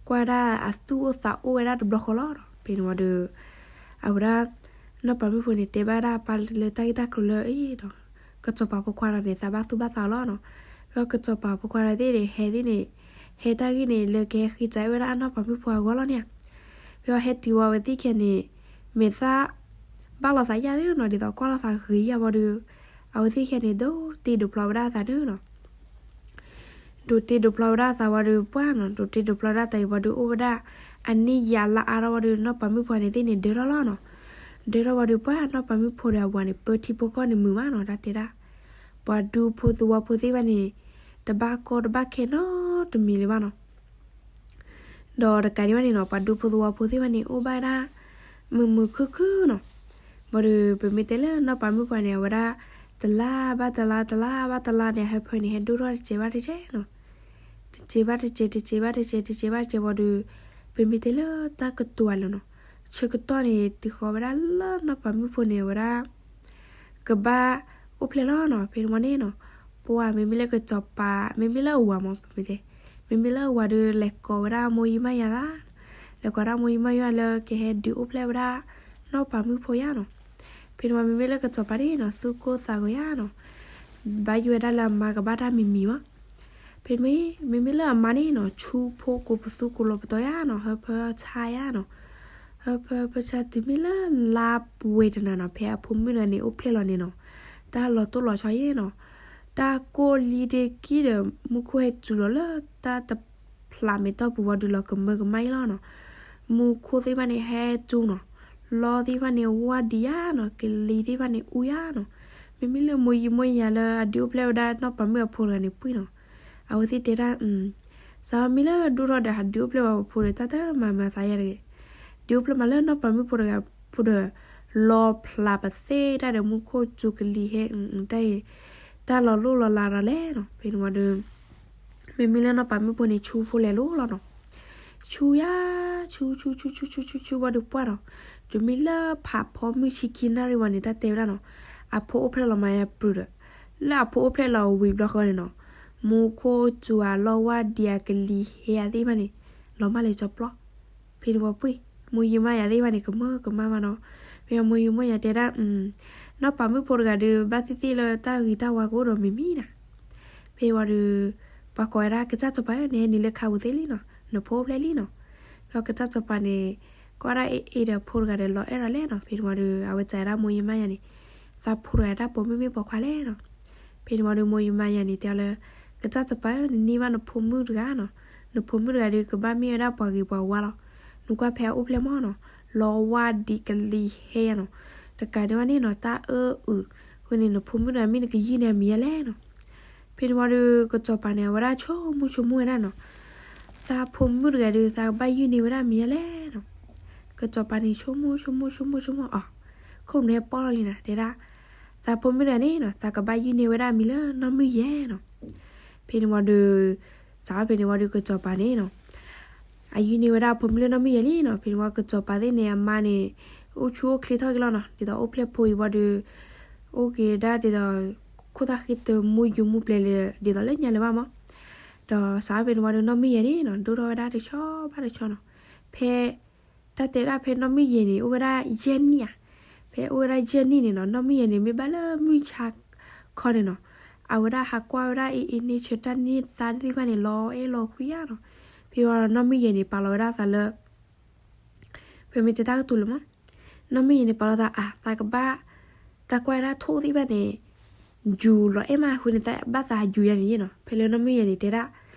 ကွၢ်ဒၣ်အသူၣ်အိၣ်သးအိၣ်ဝဲဒၣ်တဘျီဃီလီၤနီၤ, ဖဲန့ၣ်ဝံၤဒီး အဝဲဒၣ် နီၢ်ပၤမုၣ်ဖိန့ၣ် တဲဘၣ်ဒၣ်အပၢ်လၢတၢ်ဂ့ၢ်တၢ်ကျိၤလၢအံၤဒီး ကစီၤပၤဖိခွါတဂၤန့ၣ် သးဘၣ်သူၣ်ဘၣ်သးလီၤနီၤ, ဒီးကစီၤပၤဖိခွါတဂၤသ့ၣ်န့ၣ် ဟဲသ့ၣ်န့ၣ် ဟဲတၢ်ဂ့ၢ်န့ၣ် လၢကဟဲဃ့စးအဲၣ်ဝဲဒၣ်အနီၢ်ပၤမုၣ်ဖိအဂီၢ်လီၤန့ၣ်ဧါ, ဖဲအဟဲတုၤဝံၤအဝဲသ့ၣ်ခံဂၤန့ၣ် မဲာ်သၣ် ဘၣ်လိာ်သးယၢ်သ့နီၤ, ဒ်သိးကွၢ်လိာ်သးဂ့ၤယၢ်ဝံၤဒီး အဝဲသ့ၣ်ခံဂၤန့ၣ် ဒိးတ့ဒိးဖျီဝဲဒၣ်အသးန့ၣ်နီၤ ဒိးတ့ဒိးဖျီဝဲဒၣ်အသးဝံၤဒီးပှၢ်နီၤ, ဒိးတ့ဒိးဖျီဝဲဒၣ်သးဝံၤဒီးအိၣ်ဝဲဒၣ် အနံၣ်ယၤလၢအါထီၣ်ဝံၤဒီး နီၢ်ပၤမုၣ်ဖိန့ၣ်သ့ၣ်န့ၣ် ဒၢထီၣ်လီၤနီၤ, ဒၢထီၣ်ဝံၤဒီးပှၢ် နီၢ်ပၤမုၣ်ဖိဒီးအဝၤန့ၣ် ပၢထံဖိကီၢ်န့ၣ်မုာ်မးနီၤ, တၢ်တဲဒၣ် ပှၤဒူဖိသဝီဖိသ့ၣ်တဖၣ်န့ၣ် တဘၣ်ကီတဘၣ်ခဲနီတမံၤလၢၤဘၣ်နီၤ. ဒီးတကးဒံးဘၣ်န့ၣ်နီၤ ပှၤဒူဖိသဝီဖိသ့ၣ်တဖၣ်န့ၣ် အိၣ်ဘၣ်ဝဲဒၣ် မုာ်မုာ်ခုၣ်ခုၣ်နီၤ. ဘၣ်ဒီး ပမ့ၢ်တဲလၢနီၢ်ပၤမုၣ်ဖိန့ၣ် အဝဲဒၣ် တလါဘၣ်တလါ တလါဘၣ်တလါန့ၣ် အဟၢဖၢန့ၣ် ဟဲဒိၣ်ထီၣ်တစဲးဘၣ်တစဲးနီၤ. တစဲးဘၣ်တစဲး တစဲးဘၣ်တစဲး တစဲးဘၣ်တစဲးဘၣ်ဒီး ပမ့ၢ်တဲလၢတၢ်ကတိၤအလၢာ်နီၤ ဆၢကတီၢ်န့ၣ် တုၤဃီၤဝဲဒၣ်လၢနီၢ်ပၤမုၣ်ဖိန့ၣ် အဝဲဒၣ် ကဘၣ်အိၣ်ဖျဲၣ်လီၤနီၤ. ဖဲန့ၣ်ဝံၤန့ၣ်နီၤ ပှၤမ့မ့ၢ်လၢကစီၤပၤ မ့မ့ၢ်လၢအဝၤမ့ၢ် ပမ့ၢ်တဲ မ့မ့ၢ်လၢအဝၤဒီး လဲၤကိးဝဲဒၣ်မိၢ်ယံမါယၤသး, လဲၤကိးဒၣ်မိၢ်ယံမါယၤလၢကဟဲဒုးအိၣ်ဖျဲၣ်ဝဲဒၣ် နီၢ်ပၤမုၣ်ဖိယါနီၤ. ဖဲန့ၣ်ဝံၤ မ့မ့ၢ်လၢကစီၤပၤန့ၣ်နီၤ သူၣ်ကိၢ်သးဂီၤယါနီၤ, ဘၣ်ယိၣ်ဝဲဒၣ်လၢအမါကဘၣ်တၢ်မံၤမံၤမး. ဖဲန့ၣ်ဝံၤ မ့မ့ၢ်လၢအမါန့ၣ်နီၤ ဆူဖိကိးပသူကိးလီၤပတီၢ်ယါနီၤ, ဟၢဖၢဆါယါနီၤ. ဟၢဖၢဟၢဖၢဆါတုၤမ့ၢ်လၢလါပှဲၤတနၤနီၤ ဖဲအဖိမုၣ်တဂၤန့ၣ် အိၣ်ဖျဲၣ်လီၤန့ၣ်နီၤ, တၢ်လီၤတိၢ်လီၤဆီယါနီၤ, တၢ်ကိၢ်လံဒ့ကံဒီး မူခိၣ်ဟဲစူၤလီၤလၢတၢ်တဖျးမဲာ်တီၢ်ပူၤဝံၤဒီး လီၤကမၢကမၣ်ယါလီၤနီၤ. မူခိၣ်သ့ၣ်တဖၣ်န့ၣ် ဟဲစူၤနီၤ, လီသ့ၣ်တဖၣ်န့ၣ် ဝါဒံးယါနီၤ, ကလံၤသ့ၣ်တဖၣ်န့ၣ် အူယါနီၤ. မ့မ့ၢ်လၢမိၢ်ယံမိၢ်ယၤလၢအဒုးအိၣ်ဖျဲၣ်ဝဲဒၣ်နီၢ်ပၤမုၣ်အဖိတဂၤန့ၣ် ပှ့ၤနီၤ. အဝဲသ့ၣ်တဲဒၣ် စးမ့ၢ်လၢဒိၣ်ထီၣ်ဒီး ဟးဒုးအိၣ်ဖျဲၣ်ဝဲပဖိဒီး တၢ်တမၤမၤသးယါတဂ့ၤ, ဒုးအိၣ်ဖျဲၣ်မးလၢနီၢ်ပၤမုၣ်ဖိတဂၤဖိဒီး လီဖျးပသ့ၣ်တၢ်ဒီး မူခိၣ်စူၤကလံၤဟဲ တၢ်အံၤ တၢ်လီၤလိၢ်လီၤလးဒီးလဲၣ်နီၤ. ဖဲန့ၣ်ဝံၤဒီး မ့မ့ၢ်လၢနီၢ်ပၤမုၣ်ဖိန့ၣ် ဆူဖိလဲၤလိၤလီၤနီၤ. ဆူယါ ဆူ ဆူ ဆူ ဆူ ဆူ ဆူ ဆူ ဆူဝံၤဒီးပှၢ်ဒီး တုၤမ့ၢ်လၢဖးဖီမုၢ်ဆံခံနၣ်ရံၣ်ဝံၤန့ၣ် တၢ်တဲဝဲဒၣ်နီၤ, အဖိအိၣ်ဖျဲၣ်လီၤမးယါပြူၤဒီး လၢအဖိအိၣ်ဖျဲၣ်လီၤဝံၤဘျီဃီန့ၣ်နီၤ, မူခိၣ်စူၤအလီဝါဒံးအကလံၤဟဲအသ့ၣ်တဖၣ်န့ၣ် လီၤမၢ်လၢကၠီပျီ. ဖဲန့ၣ်ဝံၤပှ့ၤ မိၢ်ယံမါယၤသ့ၣ်တဖၣ်န့ၣ် ကမၢကမၣ်မးနီၤ. ဖဲမိၢ်ယံမိၢ်ယၤတဲဒၣ် နီၢ်ပၤမုၣ်ဖိတဂၤဒီး ဘၣ်သ့ၣ်သ့ၣ်လၢတၢ်ဂ့ၤတၢ်ဝါကအိၣ်ဒီးမံၤမံၤနၤ. ဖဲဝံၤဒီး ပှၤကိးဝဲဒၣ် ကစၢ်စီၤပၤဧၢ နဟဲနုာ်လၢခါပူၤသ့လံနီၤ, နဖိအိၣ်ဖျဲၣ်လံနီၤ. ဖဲကစၢ်စီၤပၤန့ၣ် ကိးဒၣ်အ့ၣ်အ့ၣ်ဒီးဖိတဂၤဒီးလီၤအဲၣ်ဒီးလဲၣ်နီၤ. ဖဲန့ၣ်ဝံၤဒီး အဝဲစံးဒၣ်မိၢ်ယံမါယၤန့ၣ် သးဖိတဂၤတၢ်ပိာ်မုၣ်မ့ၢ်ပိာ်ခွါလဲၣ်နီၤ. ဖဲန့ၣ်ဝံၤဒီးမိၢ်ယံမါယၤန့ၣ်တဲအီၤလၢ ကစၢ်စီၤပၤဧၢ နန့ၢ်ဘၣ်နဖိမုၣ်တဂၤနီၤ, နဖိမုၣ်တဂၤဒီး ကဘၣ်မ့ၢ်ဝဲဒၣ်ပှၤဂ့ၤပှၤဝါလီၤ. နကွၢ်ဖဲအအိၣ်ဖျဲၣ်မးနီၤ, လီဝါဒံးကလံၤဟဲယါနီၤ. တကးဒံးဘၣ်န့ၣ်နီၤ တၢ်အၢအုးဃိန့ၣ် နဖိမုၣ်တဂၤမ့ၢ်နကယုၢ်န့ၢ်အမံၤယါလဲၣ်နီၤ. ဖဲန့ၣ်ဝံၤဒီး ကစီၤပၤန့ၣ် အဝဲဒၣ်ဆိကမိၣ်ဆိကမိၣ်ဝဲဒၣ်နီၤ, သးဖိမုၣ်တဂၤဒီး သးကဘၣ်ယုၢ်န့ၢ်ဝဲဒၣ်မံၤယါလဲၣ်နီၤ. ကစီၤပၤန့ၣ် ဆိကမိၣ်ဆိကမိၣ်ဆိကမိၣ်ဆိကမိၣ်အီၤ, ခိၣ်နူာ်ဟဲပီၣ်လီၤလံနၤ တဲဒၣ် သးဖိမုၣ်တဂၤန့ၣ်နီၤ သးကဘၣ်ယုၢ်န့ၢ်ဝဲဒၣ်မံၤလၢနီၢ်မုၢ်ယဲၢ်နီၤ. ဖဲန့ၣ်ဝံၤဒီး စးဖဲန့ၣ်ဝံၤဒီး ကစီၤပၤန့ၣ်နီၤ အယုၢ်န့ၢ်ဝဲဒၣ်အဖိမုၣ်လၢနီၢ်မုၢ်ယဲၢ်လံနီၤ. ဖဲန့ၣ်ဝံၤ ကစီၤပၤသ့ၣ်န့ၣ် အမါန့ၣ် အိၣ်ဆူၣ်အိၣ်ချ့ထီၣ်က့ၤလီၤနီၤ, ဒ်သိးအိၣ်ဖျဲၣ်ဖိအံၤဝံၤဒီး အိၣ်က့ၤဒၣ်ဒ်သိး ခိၣ်သၣ်ဃံတမူယူၤမူပျဲၤလၢ ဒ်သိးလၢညါလၢၤဘၣ်မး. ဒီးစးဖဲန့ၣ်ဝံၤဒီး နီၢ်မုၢ်ယဲၢ်န့ၣ်နီၤ ဒိၣ်ထီၣ်ဝဲဒၣ်တဆီဘၣ်တဆီနီၤ. ဖဲ တၢ်တဲဒၣ်ဖဲနီၢ်မုၢ်ယဲၢ်န့ၣ် အိၣ်ဝဲဒၣ်ယဲၢ်နံၣ်ဧါ. ဖဲအိၣ်ဝဲဒၣ်ယဲၢ်နံၣ်န့ၣ်နီၤ နီၢ်မုၢ်ယဲၢ်န့ၣ် မ့ၢ်ဘၣ်လၢမုၢ်ဆါခီန့ၣ်နီၤ အဝဲဒၣ်ဟးကွၢ်ဝဲဒၣ်အ့ၣ်အ့ၣ်န့ၢ်ဆၢတၢ်န့ၢ်သါသ့ၣ်တဖၣ်န့ၣ် လီၤအဲၣ်လီၤကွံယါနီၤ. ဖဲဝံၤနီၢ်မုၢ်ယဲၢ်န့ၣ် ပာ်လီၤဝဲဒၣ်သးလၢ ဖဲမ့ၢ်တဲတၢ်ကတိၤလၢၤမး နီၢ်မုၢ်ယဲၢ်န့ၣ် ပာ်လီၤသးအါ သးကဘၣ် သးကွၢ်ဝဲဒၣ်ထိၣ်သ့ၣ်တဖၣ်န့ၣ် ယူၤလီၤအဲၣ်မးအဃိန့ၣ် သးဘၣ်သးဟးယူၤယါန့ၣ်ယါနီၤ. ဖဲလၢနီၢ်မုၢ်ယဲၢ်န့ၣ် တဲဒၣ်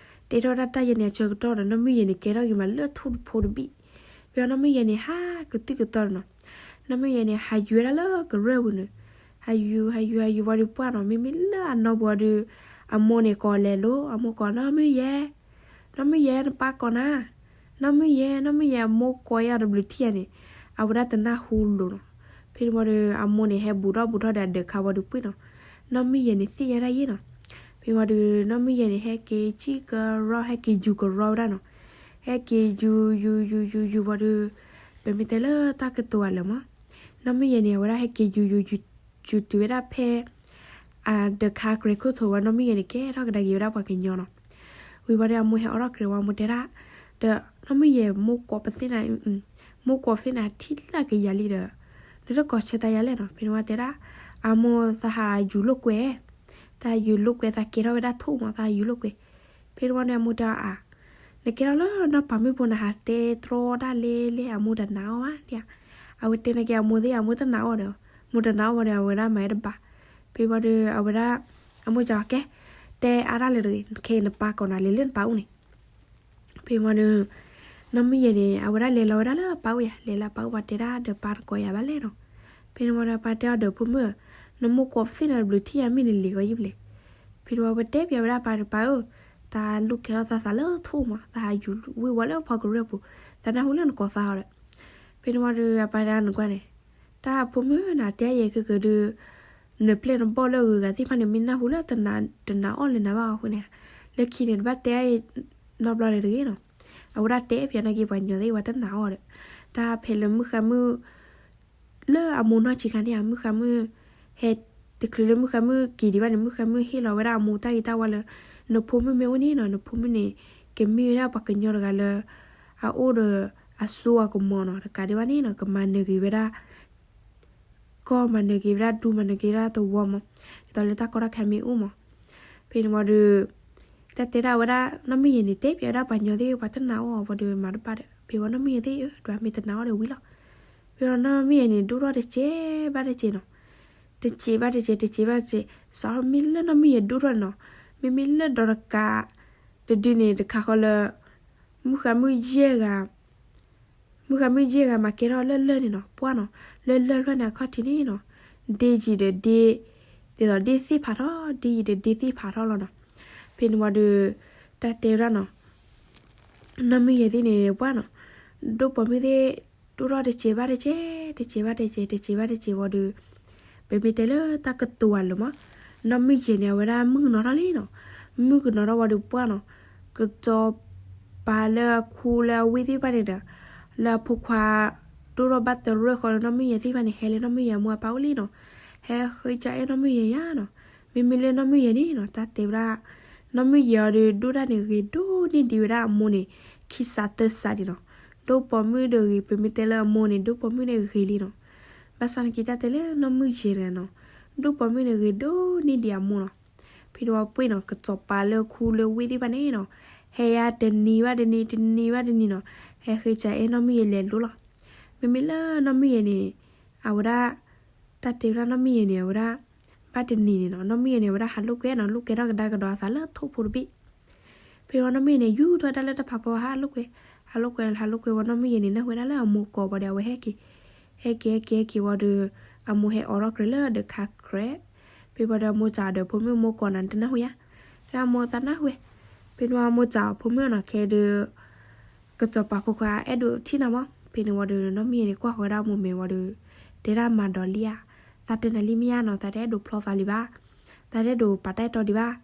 တဲထီၣ်ဝဲဒၣ်တၢ်ယဲၢ်န့ၣ်အဆၢကတီၢ်ဒီး နီၢ်မုၢ်ယဲၢ်န့ၣ် ကဲထီၣ်က့ၤမးလၢထိၣ်တဖိတဘ့ၣ်. ဖဲနီၢ်မုၢ်ယဲၢ်န့ၣ် ဟးကတုၢ်ကတီၢ်နီၤ. နီၢ်မုၢ်ယဲၢ်န့ၣ် ဟးယူၤဝဲဒၣ်လၢကရၢၢ်ပူၤန့ၣ် ဟးယူၤ ဟးယူၤ ဟးယူၤဝံၤဒီးပှၢ်နီၤ မ့မ့ၢ်လၢအနီၢ်ပူၤဒီး အမိၢ်န့ၣ်ကိးလဲၤလိၤ အမိၢ်ကိး နီၢ်မုၢ်ယဲၢ် နီၢ်မုၢ်ယဲၢ် နပၢ်ကိးနၤ နီၢ်မုၢ်ယဲၢ် နီၢ်မုၢ်ယဲၢ် အမိၢ်ကိးယါတဘျုးထံၣ်ဧါန့ၣ် အဝဲဒၣ်တနၢ်ဟူလိၤနီၤ. ဖဲန့ၣ်ဝံၤဒီး အမိၢ်န့ၣ် ဟဲဘူးထီၣ်ဘူးထီၣ်ဒီးအဒၢးခါဝံၤဒီးပှ့ၤနီၤ. နီၢ်မုၢ်ယဲၢ်န့ၣ် သ့ၣ်ညါဒၣ်ယဲၢ်နီၤ. ဖဲဝံၤဒီး နီၢ်မုၢ်ယဲၢ်န့ၣ် ဟဲက့ၤစံၣ်ကရီ ဟဲက့ၤယူၤကရီဝဲဒၣ်နီၤ. ဟဲက့ၤယူၤ ယူၤ ယူၤ ယူၤ ယူၤ ယူၤဝံၤဒီး ပမ့ၢ်တဲလၢတၢ်ကတိၤအလၢာ်မး နီၢ်မုၢ်ယဲၢ်န့ၣ် အဝဲဒၣ်ဟဲက့ၤယူၤ ယူၤ ယူၤ ယူၤတုၤဝဲဒၣ်ဖဲ အဒၢးခါကြဲးခိၣ်ထိးဝံၤ နီၢ်မုၢ်ယဲၢ်န့ၣ် ကဲထီၣ်ကဒါက့ၤဝဲဒၣ်ပှၤကညီနီၤ. ဝံၤဝံၤဒီး အမိၢ်ဟဲအိးထီၣ်ကြဲးဝံၤ အမိၢ်တဲဒၣ် ဒီး နီၢ်မုၢ်ယဲၢ် မိၢ်ကိးပသ့ၣ်နၤ မိၢ်ကိးပသ့ၣ်နၤထံၣ်လၢကယၤလံဒီး နတကိးဆၢတၢ်ယၤလဲၣ်နီၤ. ဖဲန့ၣ်ဝံၤတဲဒၣ် အမိၢ်သးဟးယူၤလိာ်ကွဲ သးယူၤလိာ်ကွဲ သးကဲထီၣ်ဝဲဒၣ်ထိၣ်မး သးယူၤလိာ်ကွဲ. ဖဲန့ၣ်ဝံၤန့ၣ် အမိၢ်တဲအီၤ နကဲထီၣ်လၢနီၢ်ပၤမုၣ်ဖိ နဟးတဲတြီတၢ်လဲၣ်လဲၣ် အမိၢ်တနာ်အီၤဘၣ်ဒ်ဧါ. အဝဲတဲန့ၣ်က့ၤအမိၢ်သ့ၣ် အမိၢ်တနာ်အီၤဒီး မိၢ်တနာ်အီၤဘၣ်ဒီး အဝဲဒၣ်မၤဝဲတဘၣ်. ဖဲဝံၤဒီး အဝဲဒၣ် အမိၢ်စံးအီၤ ကဲ တဲအါတၢ်လၢတဂ့ၤ ခဲအံၤနပၢ်ကိးနၤ လဲၤလၢနပၢ်အိၣ်န့ၣ်. ဖဲဝံၤဒီး နီၢ်မုၢ်ယဲၢ်န့ၣ် အဝဲဒၣ်လဲၤလီၤဝဲဒၣ်လၢအပၢ်အိၣ်ယါ လဲၤလၢအပၢ်အိၣ် ပှၤတဲဒၣ်ဒီးပၢ်တကိးယၤဘၣ်လဲၣ်နီၤ. ဖဲန့ၣ်ဝံၤဒီး ပၢ်တဲအီၤဒီး ဖိမုၣ်ဧၢ, နမိၢ်ကိးပသ့ၣ်နၤတဘျုးထံၣ်ယၤမ့ၢ်နလံၤဂီၤယံၣ်ဘျဲၣ်. ဖဲန့ၣ်ဝံၤပတဲပၠးဝဲဒၣ်ပၢ်တပၢ်ဧၢ, တၢ်လိၣ်ကဲထီၣ်သးသးလၢထိၣ်မး, သးဟးယူၤဝ့ၢ်ဝီလၢပှၤကရၢၢ်ပူၤ, သးနၢ်ဟူလၢနကိးသးအီၤဒီး. ဖဲန့ၣ်ဝံၤဒီးအပၢ်တဲနကွၢ်န့ၣ်, တၢ်ဖိမုၣ်နၤတဲယဲၢ်ကကဒုး နပျဲၢ်နဘီၣ်လၢအဂုၤအဂၤသ့ၣ်တဖၣ်န့ၣ် မ့ၢ်နၢ်ဟူလၢတနးအီၣ်လဲၤနၤဘၣ်အဃိန့ၣ်, လၢခံန့ၣ်တဘၣ်တဲအီၤနီတဘျီလၢၤတဂ့ၤနီၤ. အဝဲဒၣ်တဲပၠးနာ်က့ပှၤကညီသ့ၣ်ပှၤတနာ်အီၤဒီး, တၢ်ဖဲလၢမုၢ်ဃါမုၣ် လၢအမိၢ်နီၢ်ဆံးခါန့ၣ်ဧါ, မုၢ်ဃါမုၣ် ဟဲတချုးလၢမုၢ်ဃါမုၣ်က့ၤဒံးဘၣ်န့ၣ် မုၢ်ဃါမုၣ်ဟ့ၣ်လီၤဝဲဒၣ်အမိၢ်တၢ်ဂ့ၤတၢ်ဝါလၢ နဖိမုၣ်မ့ၢ်အိၣ်န့ၣ်နီၤ, နဖိမုၣ်န့ၣ် ကမ့ၢ်ဝဲဒၣ်ပှၤကညီတဂၤလၢ အအိၣ်ဒီးအစိအကမီၤနီၤ, တကးဒံးဘၣ်န့ၣ်နီၤ ကမၤနၢၤက့ၤဝဲဒၣ် ကီၢ်မၤနၢၤက့ၤဝဲဒၣ်ဒူမၤနၢၤက့ၤဝဲဒၣ်သဝီမး, ဒ်သိးလၢတၢ်ကီတၢ်ခဲမ့ၢ်အိၣ်မး. ဖဲန့ၣ်ဝံၤဒီး တၢ်တဲဒၣ်ဝဲဒၣ်နီၢ်မုၢ်ယဲၢ်န့ၣ် တဲပၠးဝဲဒၣ်ပှၤကညီသ့ၣ်ပှၤတနာ်အီၤဝံၤဒီးမၤတဘၣ်ဒီး ဖဲဝံၤနီၢ်မုၢ်ယဲၢ်သ့ၣ်ဧၢ ဒွးမ့ၢ်တနာ်အီၤဒီးဝံၤလီၤ. ဖဲဝံၤနီၢ်မုၢ်ယဲၢ်န့ၣ် ဒိၣ်ထီၣ်တစဲးဘၣ်တစဲးနီၤ, တစဲးဘၣ်တစဲး တစဲးဘၣ်တစဲး, စးထီၣ်မ့ၢ်လၢနီၢ်မုၢ်ယဲၢ်ဒိၣ်ထီၣ်န့ၣ်နီၤ, မ့မ့ၢ်လၢဒီးတကး တဒုန့ၣ် တခါဃီလၢ မုၢ်ဃါမုၣ်ယဲၢ်ဂၤ မုၢ်ဃါမုၣ်ယဲၢ်ဂၤမၤကဲထီၣ်လၢလၢၢ်န့ၣ်နီၤ, ပှၢ်နီၤ, လၢလၢၢ်ဖျၢၣ်န့ၣ်အခီၣ်ထံးန့ၣ်နီၤ, ဒ့ယံာ်ဒီးဒ့, ဒ်သိးဒ့သ့ၣ်ဖးထီၣ်, ဒ့ယံာ်ဒီးဒ့သ့ၣ်ဖးထီၣ်လီၤနီၤ. ဖဲန့ၣ်ဝံၤဒီး တၢ်တဲဝဲဒၣ်နီၤ နီၢ်မုၢ်ယဲၢ်သ့ၣ်န့ၣ် ပှၢ်နီၤ, ဒိၣ်ပိာ်မုၣ်သ့ၣ် ဒိၣ်ထီၣ်တစဲးဘၣ်တစဲး, တစဲးဘၣ်တစဲး, တစဲးဘၣ်တစဲးဝံၤဒီး ပမ့ၢ်တဲလၢတၢ်ကတိၤအလၢာ်မး, နီၢ်မုၢ်ယဲၢ်န့ၣ် အဝဲဒၣ်မုၣ်ကနီၤထီၣ်လံနီၤ, မုၣ်ကနီၤထီၣ်ဝံၤဒီးပှၢ်နီၤ, ကစီၤပၤလၢအခူလၢအဝ့ၢ်သ့ၣ်တဖၣ်န့ၣ်ဒီး လၢအဖိခွါ ဒိၣ်ထီၣ်ဘၣ်တရၢၢ်ဃီလၢနီၢ်မုၢ်ယဲၢ်သ့ၣ်တဖၣ်န့ၣ် ဟဲလၢနီၢ်မုၢ်ယဲၢ်အမိၢ်အပၢ်အိၣ်လံနီၤ, ဟဲဃ့ကၢအဲၣ်နီၢ်မုၢ်ယဲၢ်ယါနီၤ. မ့မ့ၢ်လၢနီၢ်မုၢ်ယဲၢ်န့ၣ်နီၤ တၢ်တဲဝဲဒၣ် နီၢ်မုၢ်ယဲၢ်အီၤဒီး ဒိၣ်တၢ်န့ၣ်ဂ့ၤဒိၣ်န့ၢ်ဒံးဝဲဒၣ်အမိၢ်န့ၣ် ခံစးတၢစးဒံးနီၤ, ဒိၣ်ပိာ်မုၣ်ဒီးဂ့ၤ ပမ့ၢ်တဲလၢအမိၢ်န့ၣ် ဒိၣ်ပိာ်မုၣ်န့ၣ်ဂ့ၤလံနီၤ. ဘၣ်ဆၣ်သနာ်က့တၢ်တဲလၢနီၢ်မုၢ်ယဲၢ်တဂၤနီၤ, ဒိၣ်ပိာ်မုၣ်န့ၣ်ဂ့ၤဒိၣ်န့ၢ်ဒံးအမိၢ်နီၤ. ဖဲန့ၣ်ဝံၤပှၢ်နီၤ ကစီၤပၤလၢအခူလၢဝ့ၢ်သ့ၣ်တဖၣ်န့ၣ်နီၤ, ဟဲယါတနံၤဘၣ်တနံၤ တနံၤဘၣ်တနံၤနီၤ, ဟဲဃ့ကၢအဲၣ်နီၢ်မုၢ်ယဲၢ်လဲၤလိၤလီၤ. မ့မ့ၢ်လၢနီၢ်မုၢ်ယဲၢ်န့ၣ် အဝဲဒၣ် တၢ်တဲဝဲဒၣ်နီၢ်မုၢ်ယဲၢ်န့ၣ် အဝဲဒၣ် ဘၣ်တနံၤန့ၣ်နီၤ, နီၢ်မုၢ်ယဲၢ်န့ၣ် အဝဲဒၣ်ဟးလိာ်ကွဲနီၤ, လိာ်ကွဲထီၣ်ကဒါကဒီးအသးလၢထိၣ်ဖိတဘ့ၣ်. ဖဲဝံၤနီၢ်မုၢ်ယဲၢ်န့ၣ် ယူၤထီၣ်ဝဲဒၣ်လၢတၢ်ဖးဖီ ဟးလိာ်ကွဲ, ဟးလိာ်ကွဲ ဟးလိာ်ကွဲဝံၤ နီၢ်မုၢ်ယဲၢ်န့ၣ် နၢ်ဟူဝဲဒၣ်လၢအမိၢ်ကိးဘၣ်ဒီး အဝဲဟဲက့ၤ, ဟဲက့ၤ ဟဲက့ၤ ဟဲက့ၤဝံၤဒီး အမိၢ်ဟဲအိးထီၣ်ကြၢးလၢဒီးခါကြၢး, ဖဲဝံၤဒီးအမိၢ်စံးဒီး ဖိမုၣ်မိၢ်ကိးနၤ နတနၢ်ဟူဧါ, တၢ်မိၢ်သးနၢ်ဟူဝဲ. ဖဲန့ၣ်ဝံၤအမိၢ်စံး ဖိမုၣ်နီၤ ခဲဒုး ကစီၤပၤဖိခွါအဲၣ်ဒိးထံၣ်နၤမး. ဖဲန့ၣ်ဝံၤဒီး နီၢ်မုၢ်ယဲၢ်န့ၣ် ကွၢ်ဃီၤဝဲဒၣ်အမိၢ်မဲာ်ဝံၤဒီး တဲဒၣ်မၤဒီးလံဧါ, သးတဲနၤလံမ့ၢ်ဧါနီၤ, သးတအဲၣ်ဒိးဖျီသးလံဘၣ်, သးတအဲၣ်ဒိးပာ်တၢ်အဲၣ်တီဒံးဘၣ်,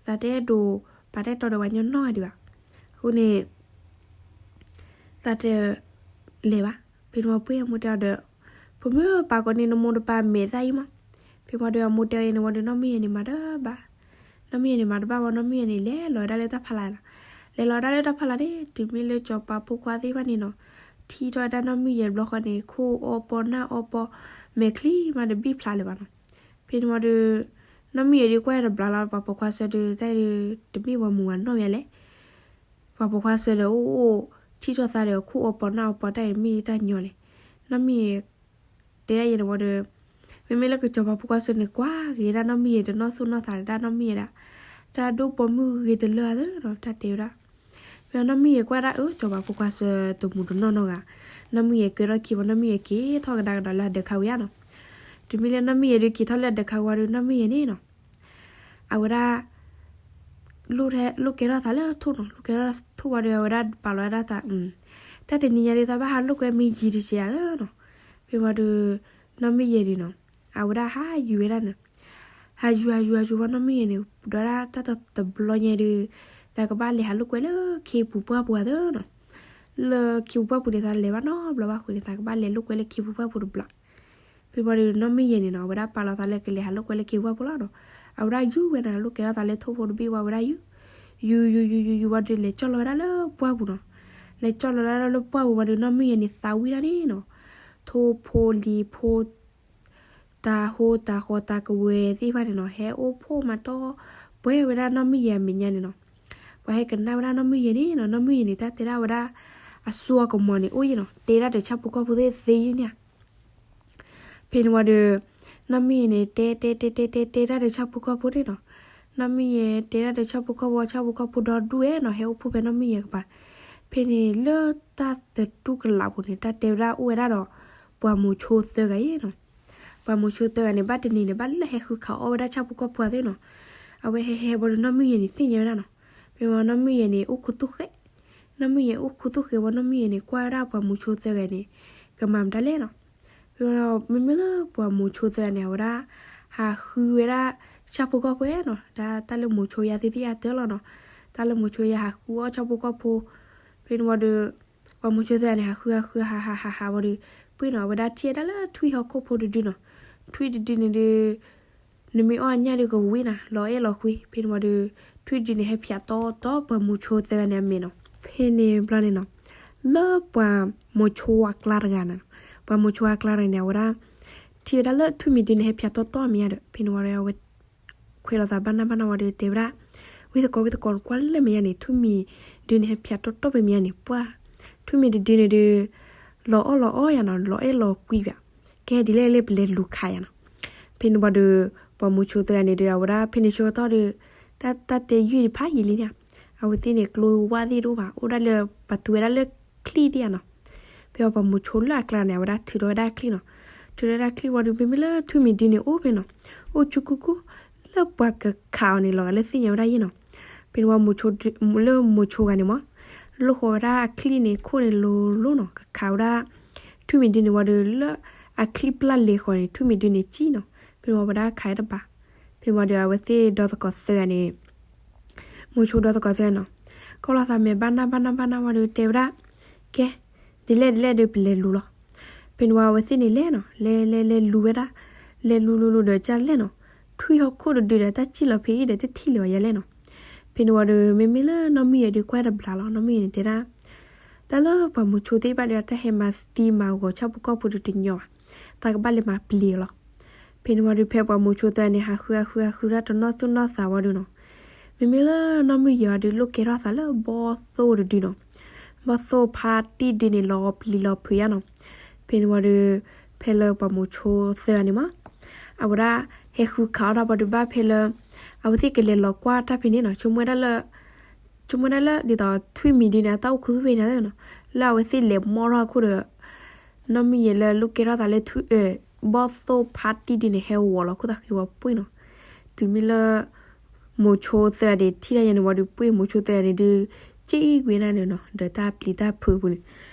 သးတအဲၣ်ဒိးပာ်တၢ်အဲၣ်တီဒီးပှၤကညီနီတဂၤဒံးဘၣ်. အဃိန့ၣ် သးတလဲၤဘၣ်. ဖဲန့ၣ်ဝံၤပှၢ်အမိၢ်တဲအီၤဒီး ဖိမုၣ် ပာ်ကိးန့ၢ်နမိၢ်တပၢ်မဲာ်သၣ်အံၤမး. ဖဲဝံၤဒီးအမိၢ်တဲအီၤန့ၣ်ဝံၤဒီး နီၢ်မုၢ်ယဲၢ်န့ၣ်မၤတဘၣ်, နီၢ်မုၢ်ယဲၢ်န့ၣ်မၤတဘၣ်ဝံၤ နီၢ်မုၢ်ယဲၢ်န့ၣ် လဲၤလီၤဝဲဒၣ်လၢတၢ်ဖီလာ်နီၤ. လဲၤလီၤဝဲဒၣ်လၢတၢ်ဖီလာ်န့ၣ် တုၤမ့ၢ်လၢစီၤပၤဖိခွါသ့ၣ်တဖၣ်န့ၣ်နီၤ ထံၣ်ထီၣ်ဝဲဒၣ်နီၢ်မုၢ်ယဲၢ်တဘျီဃီန့ၣ် ခိၣ်အီပီနၢ်အီပီ မဲာ်ချံမးတဘံၣ်ဖျါလၢၤဘၣ်နီၤ. ဖဲန့ၣ်ဝံၤဒီး နီၢ်မုၢ်ယဲၢ်ဒုးကွၢ်တဘျီလီၤ ပှၤပိာ်ခွါဆၢဒုး တၢ်ဒုး တမ့ၢ်ပှၤမုၣ်ပှၤနီၢ်မးလဲၣ်. ပှၤပိာ်ခွါဆၢဒီးအိၣ်အိၣ် ထံၣ်ထီၣ်သးဒီး ခိၣ်အီပီနၢ်အီပီတၢ်အံၤမ့ၢ်တၢ်ညီလဲၣ်. နီၢ်မုၢ်ယဲၢ် တဲဒၣ်ယဲန့ၣ်ဝံၤဒီး မ့မ့ၢ်လၢကစီၤပၤဖိခွါဆၢန့ၣ် ကွၢ်ဂ့ၤဒၣ်နီၢ်မုၢ်ယဲၢ် တနီၢ်သူၣ်နီၢ်သးဒၣ်နီၢ်မုၢ်ယဲၢ်ဒၣ်, တၢ်ဒိၣ်ပိာ်မုၣ်ဂ့ၤတလၢအသးနီၤ တၢ်တဲဝဲဒၣ်. ဖဲနီၢ်မုၢ်ယဲၢ်ကွၢ်ဒၣ်အၢ စီၤပၤဖိခွါဆၢတမူးတနီၢ်နီတဂၤ, နီၢ်မုၢ်ယဲၢ်ကဲထီၣ်ခံဝံၤ နီၢ်မုၢ်ယဲၢ်က့ၤထီၣ်ကဒါကဒီးလၢအဒၢးခါဝံၤဧါနီၤ. တုၤမ့ၢ်လၢနီၢ်မုၢ်ယဲၢ်ဒုးက့ၤထီၣ်လၢအဒၢးခါဝံၤဒီး နီၢ်မုၢ်ယဲၢ်န့ၣ်နီၤ အဝဲဒၣ် လိၣ်ကဲထီၣ်သးလၢထိၣ်နီၤ, လိၣ်ကဲထီၣ်ထိၣ်ဝံၤဒီး အဝဲဒၣ်ပာ်လီၤဝဲဒၣ်သး, တၢ်တနံၤညါဒ်သိးဘၣ်ဟးလိာ်ကွဲမ့ၢ်ယံာ်တစဲးဧါနီၤ. ဖဲဝံၤဒီး နီၢ်မုၢ်ယဲၢ်န့ၣ်နီၤ အဝဲဒၣ်ဟးယူၤဝဲဒၣ်န့ၣ်, ဟးယူၤ ဟးယူၤ ဟးယူၤဝံၤ နီၢ်မုၢ်ယဲၢ်န့ၣ် ဒွးဒၣ်တၢ်တဘျီညါဒီး သးကဘၣ်လဲၤဟးလိာ်ကွဲလၢခ့ပူၤပှၢ်ပူၤဧါသနီၤ. လၢခ့ပူၤပှၢ်ပူၤန့ၣ် သးလဲၤဘၣ်နီတဘျီဘၣ်အဃိန့ၣ် သးကဘၣ်လဲၤလိာ်ကွဲလၢခ့ပူၤပှၢ်ပူၤတဘျီ. ဖဲဝံၤဒီး နီၢ်မုၢ်ယဲၢ်န့ၣ်နီၤ အဝဲဒၣ်ပာ်လီၤသးလၢကလဲၤဟးလိာ်ကွဲလၢခ့ပူၤပှၢ်ပူၤလီၤနီၤ. အဝဲဒၣ်ယူၤဝဲန့ၣ် လိၣ်ကဲထီၣ်သးလၢထိၣ်ဖိတဘ့ၣ်ဝံၤ အဝဲဒၣ်ယူၤ ယူၤ ယူၤ ယူၤ ယူၤ ယူၤဝံၤဒီး လဲၤကၠီၣ်လီၤဝဲဒၣ်လၢပှၢ်ပူၤနီၤ. လဲၤကၠီၣ်လီၤဝဲဒၣ်လၢပှၢ်ပူၤဝံၤဒီး နီၢ်မုၢ်ယဲၢ်န့ၣ် သးဝံၣ်ဒၣ်န့ၣ်နီၤ ထိၣ်ဖိလံၤဖိ တၢ်ဟိတၢ်ဃီတၢ်ကဝဲၤသ့ၣ်တဖၣ်န့ၣ်နီၤ ဟဲအိၣ်ဖှိၣ်မၤတီပှဲၤဝဲဒၣ်နီၢ်မုၢ်ယဲၢ်အမဲာ်ညါန့ၣ်နီၤ. ပှၤဟဲကနၣ်ဝဲဒၣ်နီၢ်မုၢ်ယဲၢ်န့ၣ်နီၤ နီၢ်မုၢ်ယဲၢ်န့ၣ် တၢ်တဲဒၣ်ဝဲဒၣ် အစိအကမီၤန့ၣ်အိၣ်ယဲၢ်နီၤ တဲဒၣ်ဒီးဆၣ်ဖိကီၢ်ဖိသ့ၣ်သ့ယဲၢ်န့ၣ်ဧါ. ဖဲန့ၣ်ဝံၤဒီး နီၢ်မုၢ်ယဲၢ်န့ၣ် တဲတဲတဲတဲတဲတဲဒၣ်ဒီးဆၣ်ဖိကီၢ်ဖိန့ၣ်နီၤ. နီၢ်မုၢ်ယဲၢ်တဲဒၣ်ဒီးဆၣ်ဖိကီၢ်ဖိ ဆၣ်ဖိကီၢ်ဖိဒီဒူၣ်ဝဲနီၤ ဟဲအိၣ်ဖှိၣ်ဖဲနီၢ်မုၢ်ယဲၢ်ကပၤ. ဖဲန့ၣ်လၢတၢ်သတူၢ်ကလာ်ပူၤန့ၣ် တၢ်တဲဝဲဒၣ်အိၣ်ဝဲဒၣ်ဒီး ပှၤမိၤဆိသၢဂၤယဲၢ်နီၤ. ပှၤမိၤဆိသၢဂၤန့ၣ် ဘၣ်တနံၤန့ၣ် ဘၣ်လၢဟဲဃုခးအီၣ်ဝဲဒၣ်ဆၣ်ဖိကီၢ်ဖိသ့ၣ်နီၤ. အဝဲဟဲဟဲဘၣ်ဒီးနီၢ်မုၢ်ယဲၢ်န့ၣ်သ့ၣ်ညါဝဲဒၣ်နီၤ. ဖဲန့ၣ်ဝံၤနီၢ်မုၢ်ယဲၢ်န့ၣ် အိၣ်ခူသူၣ်ဃဲး, နီၢ်မုၢ်ယဲၢ်အိၣ်ခူသူၣ်ဃဲးဝံၤ နီၢ်မုၢ်ယဲၢ်န့ၣ် ကွၢ်ဝဲဒၣ်ပှၤမိၤဆိသၢဂၤန့ၣ် ကမၤမတၤလဲၣ်နီၤ. ဖဲန့ၣ်ဝံၤ မ့မ့ၢ်လၢပှၤမိၤဆိသၢဂၤန့ၣ် အဝဲဒၣ် ဟးဃုဝဲဒၣ် ဆၣ်ဖိကီၢ်ဖိနီၤ, ဒ်တၢ်လၢမိၤဆိယၤသ့ၣ်သ့ၣ်အတၢၢ်လီၤနီၤ. တၢ်လၢမိၤဆိယၤဟးဃုအီၣ်ဆၣ်ဖိကီၢ်ဖိ, ဖဲန့ၣ်ဝံၤဒီး ပှၤမိၤဆိသၢဂၤန့ၣ် ဟးဃုဟးဃုဟးဟးဟးဟးဝံၤဒီး ပှ့ၢ်နီၤ အဝဲဒၣ်ထံၣ်ဝဲဒၣ်လၢထွံၣ်ဟီၣ်ခိၣ်ဖိတဒုနီၤ. ထွံၣ်တဒုန့ၣ်ဒီး နမ့ၢ်အီၣ်အညၣ်ဒီးကဝံနီၤ, လီၤအဲၣ်လီၤကွံ. ဖဲန့ၣ်ဝံၤဒီး ထွံၣ်တဒုန့ၣ် ဟဲဖၠးတီတီပှၤမိၤဆိသၢဂၤန့ၣ်အမဲာ်နီၤ. ဖဲန့ၣ်ဘျီန့ၣ်နီၤ, လၢပှၤမိၤဆိအကျါတဂၤန့ၣ်, ပှၤမိၤဆိအကျါတဂၤန့ၣ် အဝဲဒၣ် ထံၣ်ဝဲဒၣ်လၢထွံၣ်မံၤဒုန့ၣ် ဟဲဖၠးတီတီအမဲာ်ညါဒီး ဖဲန့ၣ်ဝံၤဒီး အဝဲ ခွဲးလိာ်သးဘၣ်နၢ်ဘၣ်နၢ်ဝံၤဒီးတဲဝဲဒၣ်, ဝံသကိး ဝံသကိး ကွၢ်လၢမဲာ်ညါန့ၣ် ထွံၣ်မံၤဒုန့ၣ် ဟဲဖၠးတီတီပမဲာ်ညါန့ၣ် ပှၢ်, ထွံၣ်မံၤတဒုန့ၣ်ဒီး လီၤအီၣ်လီၤအီယၤနီၤ, လီၤအဲၣ်လီၤကွံဘၣ်. ကဲဒ်လဲၣ်လၢပလဲၤလူၤခးယၤနီၤ. ဖဲန့ၣ်ဝံၤဒီး ပှၤမိၤဆိသၢဂၤန့ၣ်ဒီး အဝဲဒၣ်ဖဲန့ၣ်ဆၢကတီၢ်ဒီး တၢ် တၢ်တဲယုၢ်တဖးယံာ်လံန့ၣ်, အဝဲသ့ၣ်န့ၣ် ကျိဝၣ်သ့ၣ်တအိၣ်ဘၣ်, အိၣ်ဒၣ်လၢ ပှၤသူဝဲဒၣ်လၢချံၣ်သ့ၣ်ယၤနီၤ. ဖဲအပှၤမိၤဆိလၢအကျါန့ၣ် အဝဲဒၣ်ထုးထီၣ်ဝဲဒၣ်ချံၣ်နီၤ. ထုးထီၣ်ဝဲဒၣ်ချံၣ်ဝံၤဒီး မ့မ့ၢ်လၢထွံၣ်မံၤဒုန့ၣ်အိၣ်ဖဲနီၤ, အိၣ်ကၠူကူကူ လၢပှၤကခးအီၤန့ၣ် လီၤဂာ်လၢသ့ၣ်ညါဝဲဒၣ်ယဲၢ်နီၤ. ဖဲန့ၣ်ဝံၤ လၢမိၤဆိဂၤန့ၣ်မး လိၣ်ဃီၤဝဲဒၣ်အချံၣ်န့ၣ် ခိၣ်န့ၣ်လိၤလိၤနီၤ, ကခးဝဲဒၣ် ထွံၣ်မံၤဒုန့ၣ်ဝံၤဒီး လၢအချံၣ်ပျၢ်လဲၤဃီၤန့ၣ် ထွံၣ်မံၤဒုန့ၣ်ကံၣ်နီၤ. ဖဲန့ၣ်ဝံၤဝဲဒၣ်ခးတဘၣ်. ဖဲန့ၣ်ဝံၤဒီး အဝဲသ့ၣ်ဒီသကိးသၢဂၤန့ၣ် မိၤဆိဒီသကိးသၢဂၤနီၤ, ကွၢ်လိာ်သးမဲာ်ဘၣ်နၢ်ဘၣ်နၢ်ဘၣ်နၢ်ဝံၤဒီးတဲဝဲဒၣ်, ကဲ, ဒ်လဲၣ်ဒ်လဲၣ်ဒီးပလဲၤလူၤလီၤ. ဖဲန့ၣ်ဝံၤအဝဲသ့ၣ်န့ၣ်လဲၤနီၤ, လဲၤလဲၤလဲၤလူၤဝဲဒၣ်, လဲၤလူၤလူၤလူၤဒီးကလဲၣ်နီၤ, ထွံၣ်ဟီၣ်ခိၣ်တဒုဒီး တၢ်စံၣ်လီၤဖဲအံၤဒီး တထံၣ်လၢၤအီၤယဲၢ်လဲၣ်နီၤ. ဖဲန့ၣ်ဝံၤဒီး မ့မ့ၢ်လၢနီၢ်မုၢ်ယဲၢ်ဒီးကွၢ်တဘျီလီၤ, နီၢ်မုၢ်ယဲၢ်န့ၣ်တဲဒၣ်, တၢ်လၢပှၤမိၤဆိသ့ၣ်တဖၣ်ဒီး တၢ်ဟဲမၤသံမၤဂီၤဆၣ်ဖိကီၢ်ဖိဒီးတညီဘၣ်, တၢ်ကဘၣ်လဲၤမၤပျံၤအီၤလီၤ. ဖဲန့ၣ်ဝံၤဒီး ဖဲပှၤမိၤဆိသၢဂၤန့ၣ် ဟးဃုဟးဃုဟးဃုတၢ်တနီၢ်သူၣ်နီၢ်သးဝံၤဒီးနီၤ, မ့မ့ၢ်လၢနီၢ်မုၢ်ယဲၢ်အီၤဒီး လိၣ်ကဲထီၣ်သးလၢဘီၣ်သိၣ်တဒုနီၤ, ဘီၣ်သိၣ်ဖါတံၢ်ဒုန့ၣ် လီၤပျံၤလီၤဖုးယါနီၤ. ဖဲန့ၣ်ဝံၤဒီး ဖဲလၢပှၤမိၤဆိသၢဂၤန့ၣ်မး အဝဲဒၣ်ဟဲဃုခးအီၣ်တၢ်ဘၣ်ဒီး ဘၣ်ဖဲလၢ အဝဲသ့ၣ်ကလဲၤလီၤကွၢ်တၢ်ဖဲန့ၣ်နီၤ, ဆိကမိၣ်ဝဲဒၣ်လၢ ဆိကမိၣ်ဝဲဒၣ်လၢ ဒ်သိးထွံၣ်မံၤဒုန့ၣ် အတၢ်အိၣ်ခူသူၣ်ဖဲန့ၣ်နီၤ, လၢအဝဲသ့ၣ်လဲၤမီၢ်ထီၣ်အခိၣ်ဒီး နီၢ်မုၢ်ယဲၢ်လၢလိၣ်ကဲထီၣ်သးလၢ ဘီၣ်သိၣ်ဖါတံၢ်ဒုန့ၣ် ဟဲဝီၤလီၤခိၣ်သးဃ့ဝံၤပှ့ၢ်နီၤ. တုၤမ့ၢ်လၢ မိၤဆိသၢဂၤန့ၣ် ထံၣ်တၢ်ယဲၢ်န့ၣ်ဝံၤဒီး ပှ့ၢ်မိၤဆိသၢဂၤန့ၣ်ဒုး က့ၣ်ကွံာ်နၤန့ၣ်နီၤ, ဒီးတၢ်ပျံၤတၢ်ဖုးအပူၤန့ၣ်,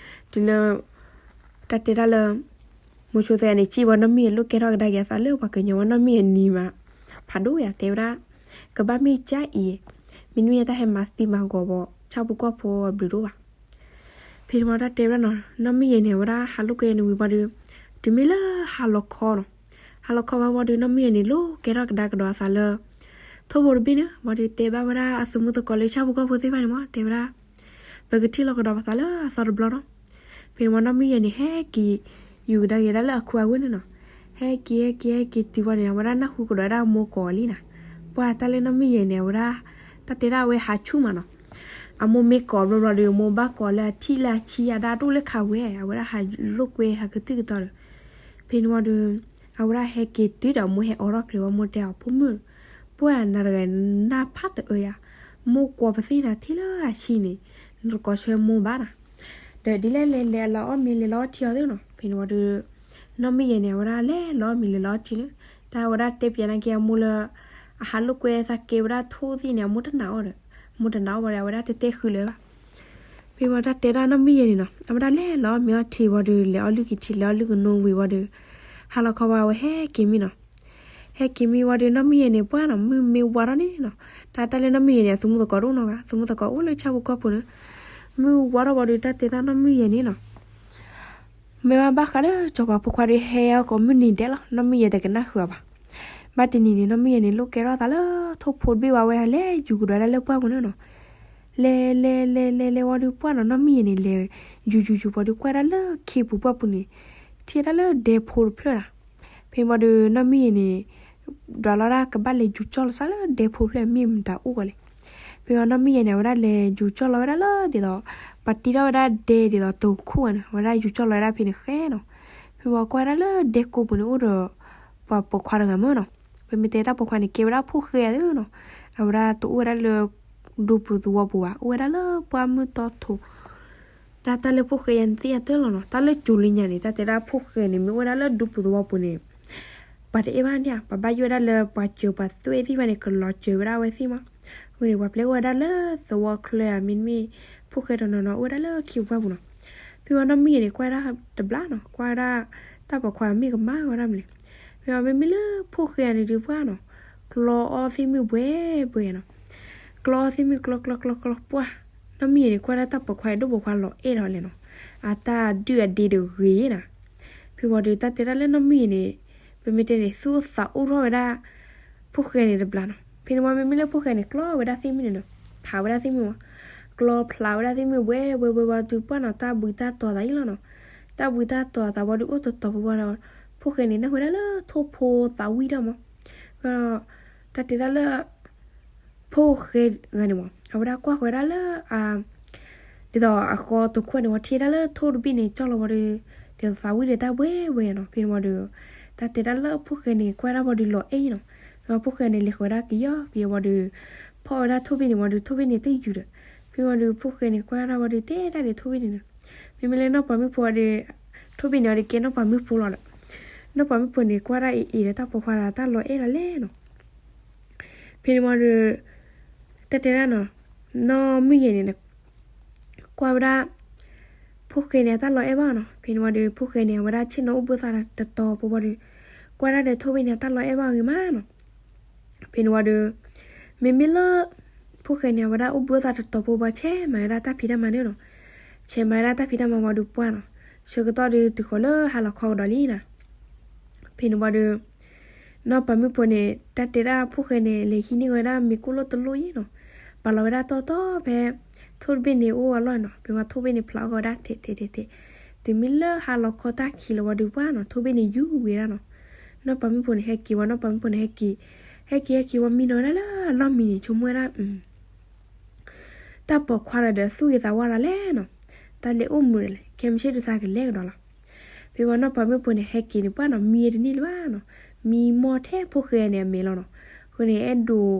တုၤလၢ တၢ်တဲတၢ်လၢ မိၤဆိသၢဂၤန့ၣ် က့ၣ်ဝံၤ နီၢ်မုၢ်ယဲၢ်လိၣ်ကဲထီၣ်ကဒါက့ၤအသးလၢပှၤကညီဝံၤ နီၢ်မုၢ်ယဲၢ်နံၤမး ဖးဒိၣ်ယါ တဲဝဲဒၣ်, ကဘၣ်မ့ၢ်ကၢ်အံၤ, မ့တမ့ၢ်တၢ်ဟဲမၤသံမၤဂီၤဘၣ် ဆၣ်ဖိကီၢ်ဖိအဘျုးဒိၣ်ဘၣ်. ဖဲန့ၣ်ဝံၤတၢ်တဲဝဲဒၣ်နီၤ, နီၢ်မုၢ်ယဲၢ်န့ၣ် အဝဲဒၣ်ဟးလိၣ်ကဲန့ၣ်ဝံၤဝံၤဒီး တုၤမ့ၢ်လၢဟါလီၤခီနီၤ, ဟါလီၤခီဘၣ်ဝံၤဒီး နီၢ်မုၢ်ယဲၢ်န့ၣ် လိၣ်ကဲထီၣ်ကဒါကဒီးအသးလၢ ထိၣ်ဖိတဘ့ၣ်န့ၣ် ဝံၤဒီးတဲဘၣ်ဝဲဒၣ်အသုးမုၢ်သကိးလၢဆၣ်ဖိကီၢ်ဖိသ့ၣ်တဖၣ်န့ၣ်မး တဲဝဲဒၣ် ပကထံၣ်လိာ်ကဒီးပသးလၢအသီတဘျီနီၤ. ဖဲန့ၣ်ဝံၤနီၢ်မုၢ်ယဲၢ်န့ၣ် ဟဲက့ၤ ယူၤကဒါက့ၤဒၣ်လၢအခိၣ်အဂီၢ်န့ၣ်နီၤ. ဟဲက့ၤ ဟဲက့ၤ ဟဲက့ၤတုၤဝံၤန့ၣ် အဝဲဒၣ်နၢ်ဟူကဒီးဝဲဒၣ်အမိၢ်ကိးလံနီၤ. ပှၤတၢ်လၢနီၢ်မုၢ်ယဲၢ်န့ၣ် အဝဲဒၣ် တၢ်တဲဒၣ်အဝဲဟးဆူၣ်မးနီၤ. အမိၢ်မ့ၢ်ကိးဘျီဘျီဒီး အမိၢ်ဘၣ်ကိးလၢအထံၣ်လၢအဆံးအဒၣ်တအိၣ်လၢခးဝဲ အဝဲဒၣ်ဟးလိာ်ကွဲဟးကသုၣ်ကသီဒီး ဖဲန့ၣ်ဝံၤဒီး အဝဲဒၣ်ဟဲက့ၤတုၤဒီး မိၢ်ဟဲအိးထီၣ်ကျဲၤဝဲ မိၢ်တဲအီၤ ဖိမုၣ်, ပှၤနၤတဂၤနၢ်ဖးတအၢယၤ, မိၢ်ကိးပသ့ၣ်နၤထံၣ်လၢအဆံးန့ၣ် နတကိးဆၢမိၢ်ဘၣ်နၤ. ဒီးဒ်လဲၣ်လဲၣ်လဲၣ် အလီၤအီၣ်မ့ၤလဲၤလီၤအီထံအီၤသ့နီၤ. ဖဲန့ၣ်ဝံၤဒီး နီၢ်မုၢ်ယဲၢ်န့ၣ် အဝဲဒၣ်လဲၤလီၤအီၣ်မ့ၤလဲၤလီၤအီထံန့ၣ် တၢ်ဝဲဒၣ်တဲပျးနာ်က့အမိၢ်လၢ အဟးလိာ်ကွဲသးကဲဝဲဒၣ်ထိၣ်သ့ၣ်န့ၣ် အမိၢ်တနာ်အီၤဒီး အမိၢ်တနာ်အီၤဘၣ်ဒီး အဝဲဒၣ်တတဲဃုာ်လၢၤဘၣ်. ဖဲဝံၤတၢ်တဲဒၣ်နီၢ်မုၢ်ယဲၢ်န့ၣ်နီၤ အဝဲဒၣ်လဲၤလီၤမ့ၤအီထံဝံၤဒီး လဲၤအီၣ်လုၢ်က့ၤထံ လဲၤအီၣ်လုၢ်ကနိဝံၤဝံၤဒီး ဟါလီၤခီဝံၤအဝဲဟဲက့ၤမံနီၤ. ဟဲက့ၤမံဝံၤဒီးနီၢ်မုၢ်ယဲၢ်န့ၣ် ပှၢ်နီၤ မုၢ်မ့ၢ်ဝါထီၣ်န့ၣ်နီၤ တၢ်တၢ်လၢနီၢ်မုၢ်ယဲၢ်န့ၣ် အသုးမုၢ်သကိးတအိၣ်နီတဂၤ သုးမုၢ်သကိးအိၣ်လၢဆၣ်ဖိကီၢ်ဖိန့ၣ် မုၢ်ဝါထီၣ်ဝံၤဒီး တၢ်တဲဒၣ်နီၢ်မုၢ်ယဲၢ်န့ၣ်နီၤ မ့ၢ်ဝဲဘၣ်ဃးဒီး စီၤပၤဖိခွါဒီးဟဲအီၤကိးမုၢ်နံၤဒဲးလီၤ. နီၢ်မုၢ်ယဲၢ်တကနၣ်ဃုာ်အီၤဘၣ်. ဘၣ်တနံၤန့ၣ် နီၢ်မုၢ်ယဲၢ်န့ၣ် လိၣ်ကဲထီၣ်သးလၢထိၣ်ဖိတဘ့ၣ်ဝံၤ အဝဲဒၣ်လဲၤယူၤကဒီးဝဲဒၣ်လၢပှၢ်ပူၤန့ၣ်နီၤ. လဲၤလဲၤလဲၤလဲၤလဲၤဝံၤဒီးပှၢ်နီၤ နီၢ်မုၢ်ယဲၢ်န့ၣ် လဲၤယူၤယူၤယူၤဝံၤဒီး ကွၢ်ဒၣ်လၢခ့ပူၤပှၢ်ပူၤန့ၣ် ထံၣ်ဒၣ်လၢဒဲဖိတဖျၢၣ်နီၤ. ဖဲဝံၤဒီးနီၢ်မုၢ်ယဲၢ်န့ၣ် ဒွးလီၤဒၣ်ကဘၣ်လဲၤယူၤကၠီၣ်လီၤသးလၢဒဲဖိတဖျၢၣ်မ့ၢ်မတၤအိၣ်ဂီၢ်လဲၣ်. ဖဲဝံၤနီၢ်မုၢ်ယဲၢ်န့ၣ် အဝဲဒၣ်လဲၤယူၤကၠီၣ်လီၤဝဲဒၣ်လၢဒ်သိး ပှၤတံထီၣ်ဝဲဒၣ်ဒဲဒ်သိးတိၤခိၣ်န့ၣ် အဝဲဒၣ်ယူၤကၠီၣ်လီၤဝဲဒၣ်ဖဲန့ၣ်ဃဲနီၤ. ဖဲဝံၤကွၢ်ဒၣ်လၢဒဲကိးပူၤန့ၣ် အိၣ်ဒီး ပှၤပိာ်ခွါတဂၤမ့ၢ်နီၤ. ပမ့ၢ်တဲတၢ်ပိာ်ခွါန့ၣ် ကဲဝဲဒၣ်ဖိၣ်ဃဲဧါသ့နီၤ. အဝဲဒၣ်တအိၣ်ဝဲဒၣ်လၢ ဒူပူၤသဝီပူၤဘၣ် အိၣ်ဝဲဒၣ်လၢပှၢ်မုၢ်တီထိး ဒၣ်တၢ်လၢဖိၣ်ဃဲယၤန့ၣ်သ့ၣ်ညါတၢ်လီၤနီၤ. တၢ်လၢကၠိလံညါန့ၣ် တၢ်တဲဒၣ်ဖိၣ်ဃဲန့ၣ် မ့ၢ်အိၣ်ဝဲဒၣ်လၢဒူပူၤသဝီပူၤန့ၣ် ပှၤတအဲၣ်ဘၣ်န့ၣ်ဧါ, ပှၤဘၣ်ယိၣ်ဝဲဒၣ်လၢပှၤစၢၤပှၤသွဲၣ်သ့ၣ်တဖၣ်န့ၣ် ကလီၤစၢၤဝဲဒၣ်အဝဲသ့ၣ်မး. အဃိန့ၣ် ပှၤပျဲအိၣ်ဝဲဒၣ်လၢသဝီချၢဧါ မ့တမ့ၢ် ဖိၣ်ဃဲတနီၤနီၤအိၣ်ဝဲဒၣ်လၢခံပှၢ်ပူၤနီၤ. ဖဲဝဲနီၢ်မုၣ်ယဲၢ်န့ၣ် ကွၢ်ဝဲဒၣ်တဘျီနီၤ, ကွၢ်ဝဲဒၣ်တၢ်ပိာ်ခွါမ့ၢ်ကမၣ်ဝဲဒၣ်မနုၤလဲၣ်. ဖဲဝဲမ့မ့ၢ်လၢဖိၣ်ဃဲန့ၣ်ဒုးပှၢ်နီၤ, ကျီအီၣ်သ့ၣ်မုၢ်ဘှဲဘှဲနီၤ. ကျီအီၣ်သ့ၣ်မုၢ်ကျီကျီကျီကျီပှၢ်, နီၢ်မုၣ်ယဲၢ်န့ၣ် ကွၢ်ဒၣ်တၢ်ပိာ်ခွါအံၤ ဒိၣ်ပိာ်ခွါလီၤအဲၣ်ထီၣ်လဲၣ်နီၤ, အတၢ်ဒုၣ်အဒ့တဂ့ၤနီၤ. ဖဲဝံၤဒီး တၢ်တဲဒၣ်လၢနီၢ်မုၣ်ယဲၢ်န့ၣ်, ပမ့ၢ်တဲန့ၣ် သူၣ်အိၣ်သးအိၣ်ထီၣ်ဝဲဒၣ် ဖိၣ်ဃဲန့ၣ်တဘျီနီၤ. ဖဲန့ၣ်ဝံၤ မ့မ့ၢ်လၢဖိၣ်ဃဲန့ၣ် ကျီဝဲဒၣ်သ့ၣ်မုၢ်န့ၣ်နီၤ, ဖးဝဲဒၣ်သ့ၣ်မုၢ်ဝံၤ, ကျီဖျးဝဲဒၣ်သ့ၣ်မုၢ်ဘှဲဘှဲဘှဲဝံၤဒီးပှၢ်နီၤ, တၢ်ဘှံးတၢ်တီၤသးအံၤလီၤနီၤ. တၢ်ဘှံးတၢ်တီၤသးဝံၤဒီး အိၣ်တတီၤဖိဝံၤဒီး ဖိၣ်ဃဲန့ၣ် နၢ်ဟူဝဲဒၣ်လၢထိၣ်ဖိသးဝံၣ်ဒၣ်မး. ဒီး တၢ်တဲဒၣ်လၢ ဖိၣ်ဃဲဂၤန့ၣ်မး အဝဲဒၣ်ကွၢ်ဃီၤဝဲဒၣ်လၢ ဒ်သိးအဃီတခိၣ်န့ၣ် ဝံၤထံၣ်ဒၣ်လၢထိၣ်တဘ့ၣ်န့ၣ် ကၠီၣ်လီၤဝံၤဒီး ဒ်သိးသးဝံၣ်ဒီးတၢ်ဘှဲဘှဲနီၤ. ဖဲန့ၣ်ဝံၤဒီး တၢ်တဲဒၣ်လၢဖိၣ်ဃဲန့ၣ် ကွၢ်ဒၣ်ဝံၤဒီးလီၤအဲၣ်နီၤ. ဒီးဖိၣ်ဃဲန့ၣ် လဲၤဃီၤဝဲဒၣ်ကယီကယီဝံၤဒီး ဖီၣ်ဝဲဒၣ်ထိၣ်ဘ့ၣ်န့ၣ်ဝံၤဒီး ထိၣ်ဘ့ၣ်န့ၣ်တယူၤဒီး, ဖဲဝံၤဒီး ဖိၣ်ဃဲန့ၣ် ကွၢ်ဒၣ်ဝံၤဒီး တဲဒၣ်ဒီးထိၣ်ဘ့ၣ်န့ၣ်နီၤ, မ့မ့ၢ်လၢနီၢ်ပၤမုၣ်ဖိဒီး ထိၣ်ဘ့ၣ်န့ၣ်ဒီး ကဲနီၢ်ပၤမုၣ်ဖိလီၤဒီး, နီၢ်ပၤမုၣ်ဖိန့ၣ် ကွၢ်ဒၣ်အံၤအံၤဒီး တၢ်ပိာ်ခွါဒီးတၢ်လီၤအဲၣ်ဒၣ်လဲၣ်နီၤ. ဖဲန့ၣ်ဝံၤဒီး တၢ်တဲဒၣ်နီၤ, နီၢ်မုၣ်ယဲၢ်န့ၣ် ကွၢ်ဝဲဒၣ် ဖိၣ်ဃဲန့ၣ် အတၢ်လီၤအဲၣ်ဘၣ်နီၤ. ဖဲန့ၣ်ဝံၤဒီး ဖိၣ်ဃဲန့ၣ် အဝဲဒၣ်ဆ့ၣ်နီၤအိၣ်ဘှံးအသးတတီၤဖိဝံၤဒီး ကွၢ်ဒၣ်ဒီးထိၣ်ဘ့ၣ်န့ၣ် အတၢ်လီၤအဲၣ်ဘၣ်ဂ့ၤမးနီၤ. ဖဲန့ၣ်ဝံၤဒီး မ့မ့ၢ်လၢ ဖိၣ်ဃဲန့ၣ် အဝဲဒၣ်အိၣ်ဘှံးအသးတတီၤဖိဝံၤ ဆဲးမၤဝဲဒၣ်တၢ်ဖံးတၢ်မၤန့ၣ်နီၤ. ဆဲးမၤဝဲဒၣ်တၢ်ဖံးတၢ်မၤဝံၤဒီးပှၢ်နီၤ, ဆၢကတီၢ်ဒီးတုၤဃီၤလၢဟါလီၤခီကဒီးလံနီၤ. ဖဲန့ၣ်ဝံၤဒီး နီၢ်ပၤမုၣ်ဖိန့ၣ် တၢ်တဲဒၣ်ဖိၣ်ဃဲန့ၣ် လဲၤဟံးန့ၢ်ဝဲဒၣ်မ့ၤကိၣ်လိၣ်တလိၣ်အံၤနီၤ, ပာ်လီၤဝဲဒၣ်တီတီဖဲ ထိၣ်တဘ့ၣ်န့ၣ်အိၣ်အလီၢ်နီၤ. ဖဲဝံၤထိၣ်ဘ့ၣ်န့ၣ်ဖျးအီၣ်ကီးဝဲဒၣ်ထဲးထဲးထဲးထဲး, တုၤမ့ၢ်လၢဟါလီၤခီတၢ်ခံးလီၤဝံၤဒီးပှၢ်နီၤ, ထိၣ်ဘ့ၣ်န့ၣ်ယူၤဝံၤဒၣ်နီၤ. နီၢ်ပၤမုၣ်ဖိန့ၣ် ဟဲက့ၤဝံၤ နီၢ်ပၤမုၣ်ဖိန့ၣ် ဟဲက့ၤ, ဟဲက့ၤ ဟဲက့ၤဝံၤ မံနီၤဝဲဒၣ်လၢအလီၢ်မံန့ၣ် ဆိကမိၣ်ဝဲဒၣ် တၢ်ပိာ်ခွါဒီး သူၣ်ဂ့ၤသးဝါလီၤလဲၣ်နီၤ, တၢ်လဲၤအိၣ်မုာ်ဒီးလဲၣ်, ခဲမုၢ်ဆ့ၣ်ဒုးသးကလဲၤကဒီးလီၤ. ဖဲဝံၤနီၢ်ပၤမုၣ်ဖိန့ၣ် ဟဲက့ၤန့ၣ်ပှၢ်နီၤ, မံတန့ၢ်လၢၤဘၣ်နီၤ, မံမီၢ်ထဲဖိၣ်ဃဲန့ၣ်အမဲာ်လီၤနီၤ. အဃိန့ၣ် အဲၣ်ဒိး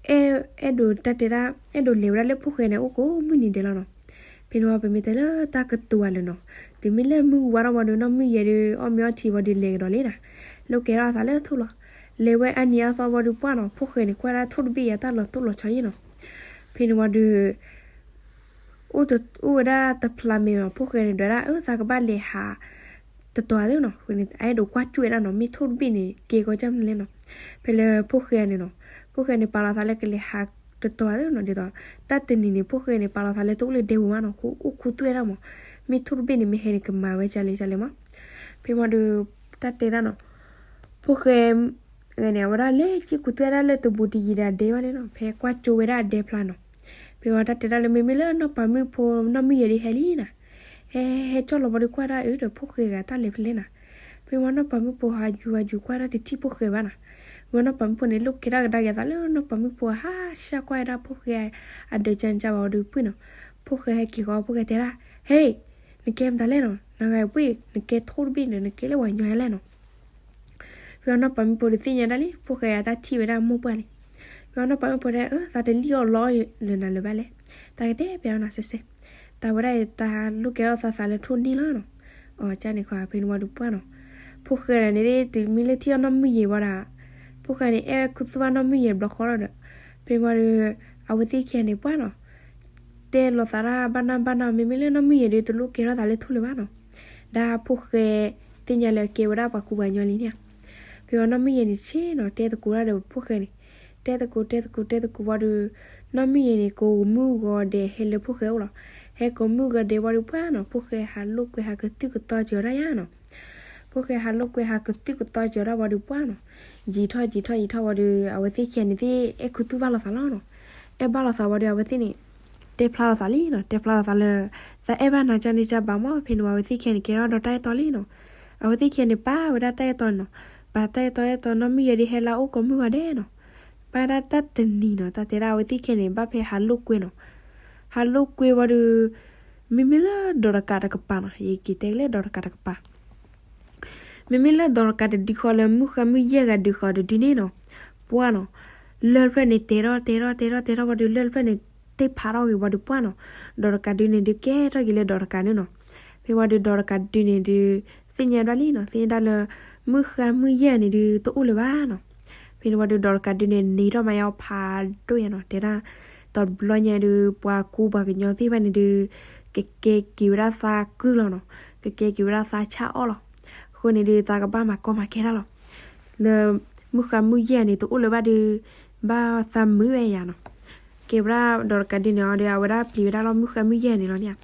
အဲၣ် အဲၣ်ဒိးတၢ်တဲဒၣ် အဲၣ်ဒိးလဲၤဝဲဒၣ်လၢဖိၣ်ဃဲန့ၣ် အိၣ်ကိးမုၢ်နံၤဒဲးလီၤနီၤ. ဖဲန့ၣ်ဝံၤ ပမ့ၢ်တဲလၢတၢ်ကတိၤအလၢာ်နီၤ, တုၤမ့ၢ်လၢမုၢ်ဝါထီၣ်ဝံၤဒီး နီၢ်မုၣ်ယဲၢ်ဒီး အီၣ်မ့ၤအီထံဝံၤဒီး လဲၤကဒီးလံနီၤ, လိးကဲထီၣ်အသးလၢထိၣ်လီၤ. လဲၤဝဲအနံၤအသီဝံၤဒီးပှၢ်နီၤ, ဖိၣ်ဃဲန့ၣ် ကွၢ်ဒၣ်ထိၣ်တဘ့ၣ်အံၤ တၢ်လီၤတိၢ်လီၤဆီအံၤနီၤ. ဖဲန့ၣ်ဝံၤဒီး အိၣ်ဝဲဒၣ်တဖျးမဲာ်မး, ဖိၣ်ဃဲန့ၣ် ဒွးဒၣ် အၢ သးကဘၣ်လဲၤဟးတတီၤသ့နီၤ. အဃိန့ၣ် အအဲၣ်ဒိးကွၢ်ကၠိဝဲဒၣ်နီၤ, မ့ၢ်ထိၣ်တဘ့ၣ်န့ၣ် ကဲကီကၢ်မနုၤလဲၣ်နီၤ. ဖဲလၢဖိၣ်ဃဲန့ၣ်နီၤ, ဖိၣ်ဃဲန့ၣ်ပာ်လီၤသးလၢကလဲၤဟးတတီၤသ့နီၤ, ဒ်သိး တၢ်တနံၤန့ၣ် ဖိၣ်ဃဲန့ၣ် ပာ်လီၤသးလၢတအိၣ်လၢဒဲပူၤမးနီၤ, ကအိၣ်ခူသူၣ်ဝဲဒၣ်မး, မ့ၢ်ထိၣ်တဘ့ၣ်န့ၣ် မ့ၢ်ဟဲန့ၣ် ကမၤဝဲကလဲၣ်ကလဲၣ်မး. ဖဲမးဒီး တၢ်တဲဒၣ်နီၤ, ဖိၣ်ဃဲ ဂၤန့ၣ် အဝဲဒၣ်လဲၤက့ၤခူသူၣ်ဝဲဒၣ်လၢတဘူးတယံၤဒီးအဒဲဝဲန့ၣ်နီၤ, ဖဲကွၢ်ကၠိဝဲဒၣ်အဒဲဖျါနီၤ. ဖဲဝံၤတၢ်တဲဒၣ်လၢ မ့မ့ၢ်လၢနီၢ်ပၤမုၣ်ဖိ နီၢ်မုၣ်ယဲၢ်ဒုးဟဲလံနီၤ, ဟဲ ဟဲကၠီၣ်လီၤဝံၤဒီးကွၢ်ဒၣ်အၢဒီး ဖိၣ်ဃဲဂၤတၢ်လဲၤဖဲလဲၣ်နီၤ. ဖဲဝံၤနီၢ်ပၤမုၣ်ဖိဟးယူၤဟးယူၤကွၢ်ဒၣ်တထံၣ်ဖိၣ်ဃဲဘၣ်နီၤ. ဝံၤနီၢ်ပၤမုၣ်ဖိန့ၣ် လိးကဲထီၣ်ကဒါက့ၤအသးလၢနီၢ်ပၤမုၣ်ဖိအဟါရှါကွၢ်ဝဲဒၣ်ဖိၣ်ဃဲအဒၢးကၢကၢဘၣ်ဝံၤဒီးပှၢ်နီၤ. ဖိၣ်ဃဲဟဲက့ၤဃီ ဖိၣ်ဃဲတဲဒၣ်, ဟ့ၣ်, နကဲမတၤလဲၣ်နီၤ, နဂၤပှၢ် နကဲထိၣ်တဘ့ၣ်န့ၣ် နကဲလၢပှၤညီလဲၣ်နီၤ. ဖဲဝံၤနီၢ်ပၤမုၣ်ဖိဒီးသ့ၣ်ညါဒၣ်လံ ဖိၣ်ဃဲအတၢ်ထံၣ်ဝဲဒၣ်မိၢ်ပှၢ်လံ. ဖဲဝံၤနီၢ်ပၤမုၣ်ဖိတဲ အၢ သးတလံၣ်အီၣ်လီအီၣ်လၢနၤလၢၤဘၣ်လဲၣ်, တၢ်ကတဲပျးအီၤနီၤစဲးစဲး, တၢ်ဝဲဒၣ်အံၤ တၢ်လိးကဲထီၣ်သးသးလၢထိၣ်န့ၣ်လီၤနီၤ. အကန့ၣ်ဃီ ဖဲန့ၣ်ဝံၤဒီးပှၢ်နီၤ, ဖိၣ်ဃဲန့ၣ် တုၤမ့ၢ်လၢထံၣ်အီၤနီၢ်မုၣ်ယဲၢ်ဝံၤဒီး ဖိၣ်ဃဲန့ၣ် အဲၣ်ခူသူၣ်ဘၣ်နီၢ်မုၣ်ယဲၢ်ဘျီဃီလီၤဒီး ဖဲန့ၣ်ဝံၤဒီး အဝဲသ့ၣ်ခံဂၤန့ၣ်ပှၢ်နီၤ တဲလိာ်သးဒၣ်ဘၣ်နၢ်ဘၣ်နၢ် မ့မ့ၢ်လၢနီၢ်မုၣ်ယဲၢ်ဒီး တလိးကဲထီၣ်သးလၢထိၣ်လၢၤဘၣ်နီၤ. ဒၣ်ဖိၣ်ဃဲသ့ၣ်ညါလၢကဲဝဲဒၣ်ပှၤကူပှၤကညီလံန့ၣ်ဧါ. ဖဲဝံၤနီၢ်မုၣ်ယဲၢ်န့ၣ်ဆ့ၣ်နီၤ တဲသကိးဒၣ်ဒီးဖိၣ်ဃဲန့ၣ်, တဲသကိးတဲသကိးတဲသကိးဝံၤဒီး နီၢ်မုၣ်ယဲၢ်န့ၣ် ကိးမုၢ်ဂီၤဒဲးဟဲလၢဖိၣ်ဃဲအိၣ်လီၤ. ဟဲကိးမုၢ်ဂီၤဒဲးဝံၤဒီးပှၢ်နီၤ ဖိၣ်ဃဲဟးလိာ်ကွဲဟးကသုၣ်ကသီစၢၤဒၣ်ယါနီၤ. ဖိၣ်ဃဲဟးလိာ်ကွဲဟးကသုၣ်ကသီစၢၤဒၣ်ဝံၤဒီးပှၢ်နီၤ, ယံာ်ထီၣ်ယံာ်ထီၣ်ယံာ်ထီၣ်ဝံၤဒီး အဝဲသ့ၣ်ခံဂၤန့ၣ်သ့ၣ် အဲၣ်ခူသူၣ်ဘၣ်လိာ်သးလီၤနီၤ. အဲၣ်ဘၣ်လိာ်သးဝံၤဒီး အဝဲသ့ၣ်န့ၣ် တဲဖျါလိာ်သးလံနီၤ, တဲဖျါလိာ်သးလၢ သးအဲၣ်ဘၣ်နၤကန့ၣ်ကဘၣ်မး. ဖဲန့ၣ်ဝံၤ အဝဲသ့ၣ်ခံဂၤန့ၣ် ကဲထီၣ်ဒီးတၢ်အဲၣ်တီလံနီၤ. အဝဲသ့ၣ်ခံဂၤန့ၣ် ပာ်ဝဲဒၣ်တၢ်အဲၣ်တီန့ၣ်နီၤ, ပာ်တၢ်အဲၣ်တီအဲၣ်တီ နီၢ်မုၣ်ယဲၢ်ဒုးဟဲလၢအအိၣ်ကိးမုၢ်ဂီၤဒဲးနီၤ. ပာ်ဒၣ်တၢ်တနံၤနီၤ တၢ်တဲဒၣ်အဝဲသ့ၣ်ခံဂၤန့ၣ် ဘၣ်ဖဲဟးလိာ်ကွဲနီၤ. ဟးလိာ်ကွဲဝံၤဒီး မ့မ့ၢ်လၢဒီးတကးတကပၤနီၤ, ယက့ၤတဲက့ၤလၢဒီးတကးတကပၤ မ့မ့ၢ်လၢဒီးတကးတဒုဃီလၢမုၣ်ဃါမုၣ်ယဲၢ်ဂၤဒုဃီတဒုန့ၣ်နီၤ, ပှၢ်နီၤ, လၢၢ်တဖျၢၣ်န့ၣ်တဲထီၣ်တဲထီၣ်တဲထီၣ်တဲထီၣ်ဝံၤဒီး လၢၢ်တဖျၢၣ်န့ၣ် တ့ၢ်ဖးထီၣ်က့ၤဝံၤဒီးပှၢ်နီၤ, ဒီးတကးဒုန့ၣ်ဒုးကဲထီၣ်က့ၤလၢဒီးတကးန့ၣ်နီၤ. ဖဲဝံၤဒီးဒီးတကးဒုန့ၣ်ဒုး သ့ၣ်ညါဒၣ်လံနီၤ, သ့ၣ်ညါဒၣ်လၢ မုၢ်ဃါမုၢ်ယဲၢ်န့ၣ်ဒုး တအိၣ်လၢၤဘၣ်နီၤ. ဖဲန့ၣ်ဝံၤဒီး ဒီးတကးဒုန့ၣ် န့ၢ်ထီၣ်မၤယါအီၤဖးဒိၣ်ညါနီၤ, တဲဒၣ်, တဘျီညါဒုး ပှၤကူပှၤကညီသ့ၣ်တဖၣ်န့ၣ်ဒုး ကကဲက့ၤဝဲဒၣ်သးကုၢ်လီၤနီၤ, ကကဲက့ၤဝဲဒၣ်သးဆၣ်အီၣ်လီၤ. အဃိန့ၣ်ဒုး သးကဘၣ်မၤကီမၤခဲတၢ်လီၤ. လၢမုၢ်ဃါမုၢ်ယဲၢ်န့ၣ် တအိၣ်လၢၤဘၣ်ဒုး ဘၣ်သးမုာ်ဝဲယၤနီၤ. ကဲဝဲဒၣ်ဒီးတကးဒုန့ၣ်အီၤဒီး အဝဲဒၣ်ပျံၤဝဲဒၣ်လၢမုၢ်ဃါမုၢ်ယဲၢ်န့ၣ်လီၤန့ၣ်.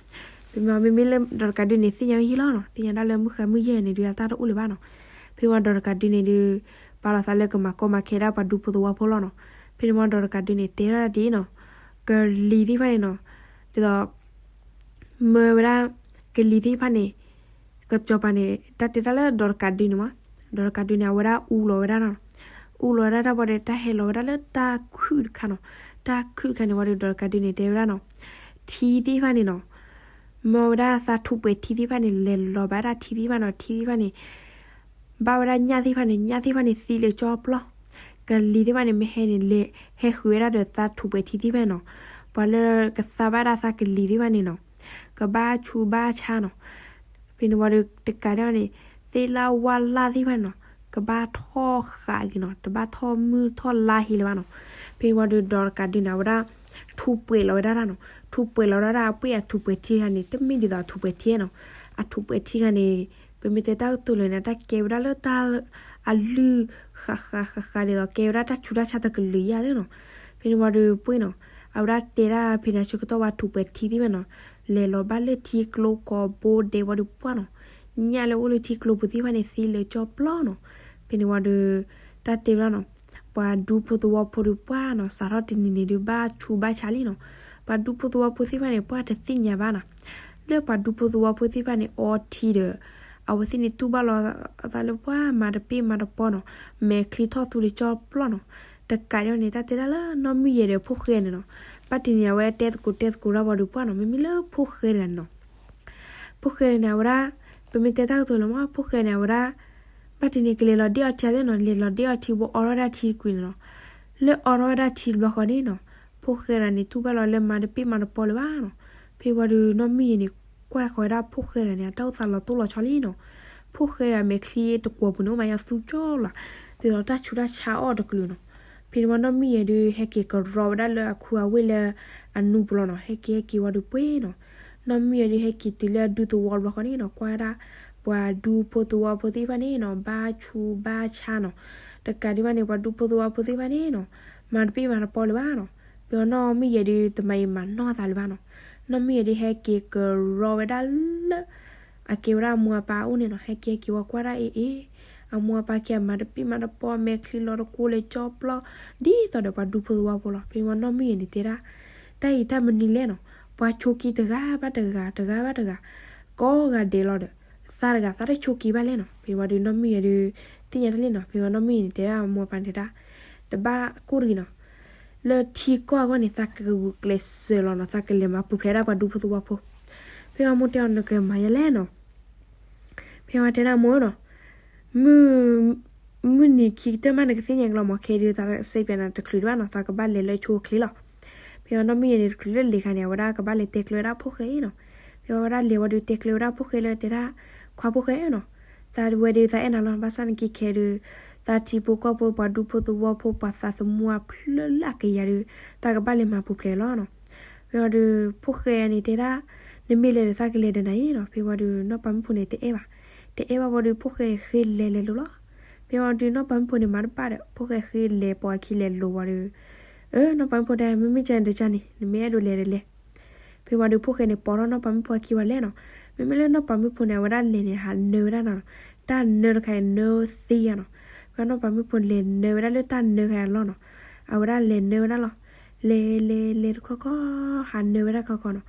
ဖဲမ့မ့ၢ်လၢဒီးတကးဒုန့ၣ် သ့ၣ်ညါဝဲယံာ်လီၤနီၤ, သ့ၣ်ညါဒၣ်လၢမုၢ်ဃါမုၢ်ယဲၢ်န့ၣ်ဒုး အတၢ်တအိၣ်လၢၤဘၣ်နီၤ. ဖဲမ့ၢ်ဒီးတကးဒုန့ၣ်ဒုး ပာ်လီၤသးလၢကမၤကီမၤခဲဒၣ်ပှၤဒူဖိသဝီဖိလီၤနီၤ. ဖဲန့ၣ်မ့ၢ်ဒီးတကးဒုန့ၣ် တဲထီၣ်ဒၣ်ဒ်နီၤ, ကလံၤသ့ၣ်တဖၣ်န့ၣ်နီၤ, ဒ်သိး မၢဝဲဒၣ် ကလံၤသ့ၣ်တဖၣ်န့ၣ် ကစီၤပၤန့ၣ် တၢ်တဲတၢ်လၢဒီးတကးဒုန့ၣ်မး, ဒီးတကးဒုန့ၣ် အဝဲဒၣ်အူလီၤဝဲဒၣ်နီၤ, အူလီၤဝဲဒၣ်တၢ်ဘီဒီး တၢ်ဟဲလီၤဝဲဒၣ်လၢတၢ်ခုၣ်တခါနီၤ, တၢ်ခုၣ်တခါန့ၣ်ဝံၤဒီး ဒီးတကးဒုန့ၣ် တဲဝဲဒၣ်နီၤ, ထံသ့ၣ်တဖၣ်န့ၣ်နီၤ, မၢဝဲဒၣ်သးထူးပှဲၤထံသ့ၣ်တဖၣ်န့ၣ် လဲၤလီၤဘၣ်ဒၣ်ထံသ့ၣ်တဖၣ်နီၤ, ထံသ့ၣ်တဖၣ်န့ၣ် ဘၣ်ဝဲဒၣ်ညၣ်သ့ၣ်တဖၣ်န့ၣ် ညၣ်သ့ၣ်တဖၣ်န့ၣ်သံလၢကၠီပျီ, ကလံၤသ့ၣ်တဖၣ်န့ၣ် မ့ၢ်ဟဲန့ၣ်လဲၤဟဲဃုာ်ဝဲဒၣ်ဒီးသးထူးပှဲၤထံသ့ၣ်တဖၣ်န့ၣ်နီၤ, ပှၤလၢကသါဘၣ်ဒၣ်သးကလံၤသ့ၣ်တဖၣ်န့ၣ်နီၤ, ကဘၣ်ဆူးဘၣ်ဆါနီၤ. ဖဲန့ၣ်ဝံၤဒီးတကးဒၣ်န့ၣ် သ့ၣ်လၣ်ဝၣ်လၣ်သ့ၣ်တဖၣ်န့ၣ်နီၤ, ကဘၣ်ထီၣ်ဃာ်က့ၤနီၤ, တဘၣ်ထီၣ်မုၢ်ထီၣ်လါဟ့လၢၤဘၣ်နီၤ. ဖဲန့ၣ်ဝံၤဒီး ဒီးတကးဒုန့ၣ် အဝဲဒၣ် ထူးပှဲၤလီၤဝဲဒၣ်တၢ်နီၤ, ထူးပှဲၤလီၤဝဲဒၣ်တၢ် အပှ့ၢ်အထူးပှဲၤထံတခါန့ၣ် တမ့ၢ်ဒ်သိးအထူးပှဲၤထံနီၤ, အထူးပှဲၤထံတခါန့ၣ် ပမ့ၢ်တဲတၢ်ကတိၤလၢာ်န့ၣ် တၢ်ကဲဝဲဒၣ်လၢတၢ် အလုၢ်ဃာ်ဃာ်ဃာ်ဃာ်ဒ်သိး ကဲဝဲဒၣ်တၢ်ဆူးတၢ်ဆါတကလုာ်ယါသ့နီၤ. ဖဲန့ၣ်ဝံၤဒီးပှ့ၢ်နီၤ, အဝဲဒၣ်တဲဒၣ်ဖဲန့ၣ်ဆၢကတီၢ်ဝဲထူးပှဲၤထံသ့ၣ်တဖၣ်နီၤ, လဲၤလီၤဘၣ်လၢထံကျိကိးဘိဒဲးဝံၤဒီးပှၢ်နီၤ, ညၣ်လၢအိၣ်လၢထံကျိပူၤသ့ၣ်တဖၣ်န့ၣ် သံလၢကၠီပျီနီၤ. ဖဲန့ၣ်ဝံၤဒီး တၢ်တဲဝဲဒၣ်နီၤ, ပှၤဒူဖိသဝီဖိဒီးပှၢ်နီၤ စးထီၣ်တနံၤန့ၣ်ဒုး ဘၣ်ဆူးဘၣ်ဆါလံနီၤ. ပှၤဒူဖိသဝီဖိသ့ၣ်တဖၣ်န့ၣ် ပှၢ်တသ့ၣ်ညါဘၣ်နီၤ, လၢပှၤဒူဖိသဝီဖိသ့ၣ်တဖၣ်န့ၣ် အီထံဒီး အဝဲသ့ၣ်န့ၣ်တူၢ်ဘၣ်လီၤအသးလၢပှၢ်မၤတပ့ၢ်မၤတပီနီၤ, မဲာ်ချံထီၣ်သူလၢကၠီပျီနီၤ. တကးဒ်န့ၣ် တၢ်တဲဒၣ်လၢနီၢ်မုၢ်ယဲၢ်ဒီးဖိၣ်ဃဲန့ၣ်နီၤ, ဘၣ်တနံၤအဝဲတဲသကိးတဲသကိးတၢ်ဝံၤဒီးပှၢ်နီၤ, မ့မ့ၢ်လၢဖိၣ်ဃဲတဂၤန့ၣ်နီၤ, ဖိၣ်ဃဲန့ၣ် အဝဲဒၣ် ပမ့ၢ်တဲတၢ်ကတိၤလၢၤမး ဖိၣ်ဃဲန့ၣ် အဝဲဒၣ် ဘၣ်တနံၤကလဲၤလီၤဒ့ၣ်အီထံသ့ၣ်နီၤ, လဲၤလီၤဒ့ၣ်အီထံဘိအီထီၣ်ဝဲဒၣ်ထံတကွံာ်န့ၣ်နီၤ. လၢအီထီၣ်ဝဲဒၣ်ထံတဘျီဃီန့ၣ်နီၤ, ဖိၣ်ဃဲတဂၤန့ၣ် တူၢ်ဘၣ်လီၤလၢမၤတပ့ၢ်မၤတပီလၢၤဘၣ်နီၤ. ဖဲဝံၤဒီးနီၢ်မုၢ်ယဲၢ်န့ၣ် ကွၢ်ဃီၤဝဲဒၣ်ဖိၣ်ဃဲတဂၤန့ၣ် အတၢ်အိၣ်သးလီၤတိၢ်လီၤဆီလံနီၤ. ဖိၣ်ဃဲတဂၤမဲာ်ချံတကွီၤပူၤန့ၣ် အိၣ်မးယါသူကၠီလီၤ, ဒ်သိးတၢ်ဆူးတၢ်ဆါအီၣ်တကလုာ်နီၤ. ဖဲန့ၣ်ဝံၤနီၢ်မုၢ်ယဲၢ်ဒုး ဟဲက့ၤကရီဝဲဒၣ်လၢအခူအဝ့ၢ်လၢအနူပူၤလီၤနီၤ, ဟဲက့ၤဟဲက့ၤဝံၤဒီးပှ့ၤနီၤ. နီၢ်မုၢ်ယဲၢ်ဒုး ဟဲက့ၤတုၤလၢအဒူသဝီတဘျီဃီန့ၣ်နီၤ, ကွၢ်ဝဲဒၣ် ပှၤဒူဖိသဝီဖိသ့ၣ်တဖၣ်န့ၣ်နီၤ ဘၣ်ဆူးဘၣ်ဆါနီၤ. တကးဒံးဘၣ်န့ၣ် ပှၤဒူဖိသဝီဖိသ့ၣ်တဖၣ်န့ၣ်နီၤ မၤတပ့ၢ်မၤတပီလၢၤဘၣ်နီၤ. ဖဲဝံၤနီၢ်မုၢ်ယဲၢ်ဒုး တမၤအံၤမၤနီၢ်အသးလၢၤဘၣ်နီၤ. နီၢ်မုၢ်ယဲၢ်ဒုး ဟဲက့ၤကရီဝဲဒၣ်လၢ အကဲဝဲဒၣ်အမိၢ်အပၢ်အအိၣ်န့ၣ်နီၤ, ဟဲက့ၤဟဲက့ၤဝံၤကွၢ်ဒၣ်အ့ၣ်အ့ၣ် အမိၢ်အပၢ်ခံဂၤမၤတပ့ၢ်မၤတပီ မဲာ်ချံလီၤတကိးလၢကၠီပျီ ဒ်သိးဒီးပှၤဒူဖိသဝီဖိလီၤ. ဖဲဝံၤနီၢ်မုၢ်ယဲၢ်န့ၣ်တဲဒၣ် တၢ်အံၤတၢ်မနုၤလဲၣ်နီၤ, ပှၤဆိးက့တဂၤဘၣ်တဂၤ တဂၤဘၣ်တဂၤ ကိးဂၤဒဲးလီၤဒီး သးတဂၤသးတဆိးက့ဘၣ်လဲၣ်နီၤ. ဖဲဝံၤဒီးနီၢ်မုၢ်ယဲၢ်ဒုး သ့ၣ်ညါတၢ်လံနီၤ. ဖဲဝံၤနီၢ်မုၢ်ယဲၢ်န့ၣ် တဲဒၣ်အမိၢ်အပၢ်န့ၣ်တဲဒၣ် တဘၣ်ကိၢ်တဂ့ၤနီၤ, လၢထံကီၢ်အဂီၢ်န့ၣ် သးကဂုာ်ကျဲးစၢးလီၤနီၤ, သးကလဲၤမၤပူၤဖျဲးဒၣ်ပှၤဒူဖိသဝီဖိ. ဖဲဝံၤမိၢ်တဲအီၤ နကမၤယဲလဲၣ်နီၤ. ဖဲဝံၤတဲဒၣ်မိၢ်နီၤ, မုၢ် မုၢ်နံၤခံကတၢၢ်မး နကသ့ၣ်ညါကလီၤမး, ခဲဒုးသးစံးပျးနၤတချုးဒံးဘၣ်နီၤ, သးကဘၣ်လဲၤလၢဆိအချ့လီၤ. ဖဲဝံၤနီၢ်မုၢ်ယဲၢ်န့ၣ် တချုးလၢလဲၤခါန့ၣ် အဝဲဒၣ်ကဘၣ်လဲၤတဲကျၢၤဝဲဒၣ်ဖိၣ်ဃဲအံၤနီၤ. ဖဲဝံၤဝဲဒၣ်လဲၤဝံၤဒီးတဲကျၢၤဝဲဒၣ်ဖိၣ်ဃဲလၢတဲဒၣ် ခွါဖိၣ်ဃဲနီၤ, သးဝဲဒုးသးအဲၣ်နၤလီၤ, ဘၣ်ဆၣ်နက့ခဲဒုး သးထံဖိကီၢ်ဖိ ပှၤဒူဖိသဝီဖိ ပှၤသးသမူအဖျၢၣ်လၢအကယၤဒီး သးကဘၣ်လဲၤမၤပူၤဖျဲးလီၤနီၤ. ဖဲဝံၤဒီး ဖိၣ်ဃဲန့ၣ်တဲဒၣ် နမ့ၢ်လဲၤဒီးသးကလဲၤဒီးနၤအံၤနီၤ. ဖဲဝံၤဒီးနီၢ်ပၤမုၣ်ဖိန့ၣ်တအဲၣ်ဘၣ်, တအဲၣ်ဘၣ်ဝံၤဒီးဖိၣ်ဃဲဃ့လဲၤလဲၤလိၤလီၤ. ဖဲဝံၤဒီးနီၢ်ပၤမုၣ်ဖိန့ၣ်မၤတဘၣ်ဒီး ဖိၣ်ဃဲဃ့လဲၤပိာ်အခံလဲၤလိၤဝံၤဒီး အၢ နီၢ်ပၤမုၣ်ဖိတဲ မ့မ့ၢ်ကန့ၣ်ဒီးကန့ၣ် နမ့ၢ်အဲၣ်ဒိးလဲၤဒီးလဲၤ. ဖဲဝံၤဒီးဖိၣ်ဃဲန့ၣ် ပိာ်ထီၣ်နီၢ်ပၤမုၣ်ဖိအခံဝံၤလဲၣ်နီၤ. မ့မ့ၢ်လၢနီၢ်ပၤမုၣ်ဖိန့ၣ် အဝဲဒၣ်လဲၤန့ၣ် ဟးနၢဝဲဒၣ်နီၤ, တၢ်နၢတခါအံၤနၢသံယါနီၤ. ဖဲနီၢ်ပၤမုၣ်ဖိန့ၣ် လဲၤနၢဝဲဒၣ်လၢတၢ်နၢခါအံၤအလီၢ်နီၤ, အဝဲဒၣ်လဲၤနၢဝဲဒၣ်လီၤ. လဲၤလဲၤလဲၤတခီခီ ဟးနၢဝဲဒၣ်ခီခီနီၤ.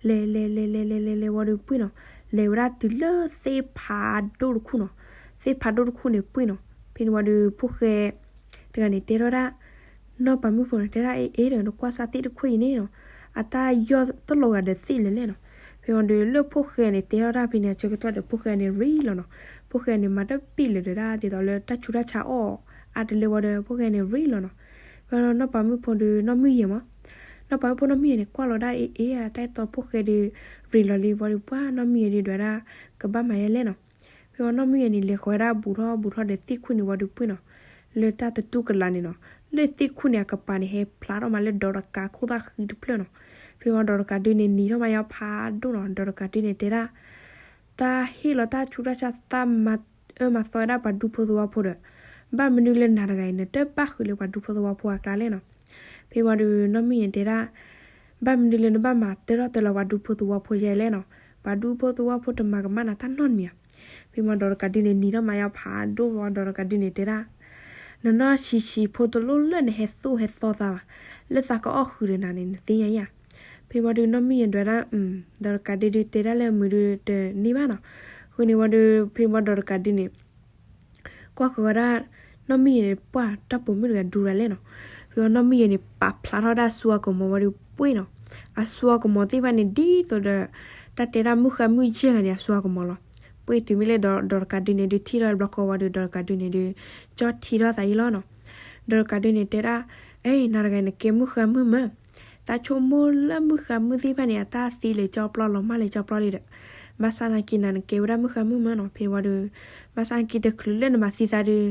လဲၤလဲၤလဲၤလဲၤလဲၤလဲၤလဲၤဝံၤဒီးပှ့ၤနီၤ, လဲၤဝဲဒၣ်တုၤလၢသ့ၣ်ဖးဒိၣ်တခူၣ်နီၤ. သ့ၣ်ဖးဒိၣ်တခူၣ်န့ၣ်ပှ့ၤနီၤ. ဖဲန့ၣ်ဝံၤဒီးဖိၣ်ဃဲ တဂၤန့ၣ် တဲထီၣ်ဒၣ် နီၢ်ပၤမုၣ်ဖိန့ၣ် တဲဒၣ် အ့ အ့ ဒီးနကွၢ်စၢ်သ့ၣ်တခူၣ်အံၤန့ၣ်နီၤ, အတၢ်ယီၢ်တလီၤဂာ်ဒီးသ့ၣ်လၢၤလဲၣ်နီၤ. ဖဲဝံၤဒီးလၢဖိၣ်ဃဲန့ၣ် တဲထီၣ်တၢ်ဖဲန့ၣ်အဆၢကတီၢ်ဒီး ဖိၣ်ဃဲန့ၣ်ရ့လီၤနီၤ. ဖိၣ်ဃဲန့ၣ် မၤတပ့ၢ်လၢၤဒီးဒၣ် ဒ်သိးလၢတၢ်ဆူးတၢ်ဆါအီၣ်အါတလၢဝံၤဒီး ဖိၣ်ဃဲန့ၣ်ရ့လီၤနီၤ. ဖဲနီၢ်ပၤမုၣ်ဖိဒီးနီၢ်မုၢ်ယဲၢ်မး, နီၢ်ပၤမုၣ်ဖိနီၢ်မုၢ်ယဲၢ်န့ၣ် ကွၢ်လီၤဒၣ် အ့ အ့ အတၢ်အဲၣ်တီဖိၣ်ဃဲဒီး ရ့လီၤလံဝံၤဒီး ပှၤနီၢ်မုၢ်ယဲၢ်ဒီးဒွးဒၣ် ကဘၣ်မၤယဲလဲၣ်နီၤ. ဖဲဝံၤနီၢ်မုၣ်ယဲၢ်န့ၣ် လဲၤဃီၤဝဲဒၣ်ဘူးထီၣ်ဘူးထီၣ်ဒီးသ့ၣ်ခိၣ်န့ၣ်ဝံၤဒီးပှ့ၢ်နီၤ, လၢတၢ်တတူၢ်ကလာ်န့ၣ်နီၤ, လၢသ့ၣ်ခိၣ်န့ၣ်အကပၤန့ၣ် ဟဲဖျါထီၣ်မးလၢဒီးတကးခိၣ်သၣ်ဃံတဖျၢၣ်နီၤ. ဖဲဝံၤဒီးတကးဒုန့ၣ်နံၤထီၣ်မးယီၤဖးဒိၣ်နီၤ, ဒီးတကးဒုန့ၣ်တဲဒၣ် တၢ်ဟ့ၣ်လီၤတၢ်ဆူးတၢ်ဆါ သးမၤအၢမၤသီဝဲဒၣ်ပှၤဒူဖိသဝီဖိဒီး ဘၣ်မနုၤလၢနၤတဂၤအံၤ နတဘၣ်ဃုာ်လၢပှၤဒူဖိသဝီဖိအကျါလဲၣ်နီၤ. ဖဲဝံၤဒီးနီၢ်မုၣ်ယဲၢ်တဲဒၣ် ဘၣ်မနုၤလၢနဘၣ်မၤတၢထီၣ်တၢလီၤပှၤဒူဖိသဝီဖိယဲၢ်လဲၣ်နီၤ, ပှၤဒူဖိသဝီဖိတမၤကမၣ်နၤတၢ်နီတမံၤဧါ. ဖဲဝံၤဒီးတကးဒုန့ၣ်နံၤထီၣ်မးယီၤဖးဒိၣ်ဝံၤဒီးတကးဒုန့ၣ်တဲဒၣ် နနီၢ်ဆံးဆံးဖိတလိၣ်လၢနဟဲသိၣ်ဟဲသီသးဘၣ်, လၢသးကအီၣ်ဃုာ်ဒီးနၤန့ၣ် နသ့ၣ်ညါဧါ. ဖဲဝံၤဒီးနီၢ်မုၣ်ယဲၢ်ဒွးဒၣ် ဒီးတကးဒုဒုတဲဒၣ်လၢမုာ်ဒုတန့ၢ်ဘၣ်နီၤ. ဃုာ်န့ၣ်ဝံၤဒီး ဖဲဝံၤဒီးတကးဒုန့ၣ် ကွၢ်ဃုာ်ဝဲဒၣ် နီၢ်မုၣ်ယဲၢ်န့ၣ် ပှၢ်တၢ်ပိာ်မုၣ်တဂၤဒူရၤလဲၣ်နီၤ. ဖဲဝံၤနီၢ်မုၣ်ယဲၢ်န့ၣ် ပာ်ဖျါထီၣ်ဒၣ်အစိအကမီၤဝံၤဒီးပှ့ၢ်နီၤ, အစိအကမီၤသ့ၣ်တဖၣ်န့ၣ် ဒ်သိးဒီး တၢ်တဲဒၣ်မုၣ်ဃါမုၣ်ယဲၢ်ဂၤန့ၣ် အစိအကမီၤလီၤ. ပှ့ၢ်တုၤမ့ၢ်လၢဒီးတကးဒုန့ၣ်ဒုထံၣ်ထီၣ်ဘျီဃီဝံၤဒီး ဒီးတကးဒုန့ၣ်ဒု ကၠီထံထီၣ်သးအံၤလီၤနီၤ. ဒီးတကးဒုန့ၣ်တဲဒၣ် အဲ နၤတဂၤနကဲမုၣ်ဃါမုၣ်မး, တၢ်ဆိကမိၣ်လၢမုၣ်ဃါမုၣ်သ့ၣ်တဖၣ်န့ၣ် အတၢ်သံလၢကၠီပျီလီၤမၢ်လၢကၠီပျီလံဒီး ဘၣ်ဆၣ်သနာ်က့နၤနကဲဝဲဒၣ်မုၣ်ဃါမုၣ်မးနီၤ. ဖဲဝံၤဒီး ဘၣ်ဆၣ်သနာ်က့တချုးလၢနမၤသံသးဒီး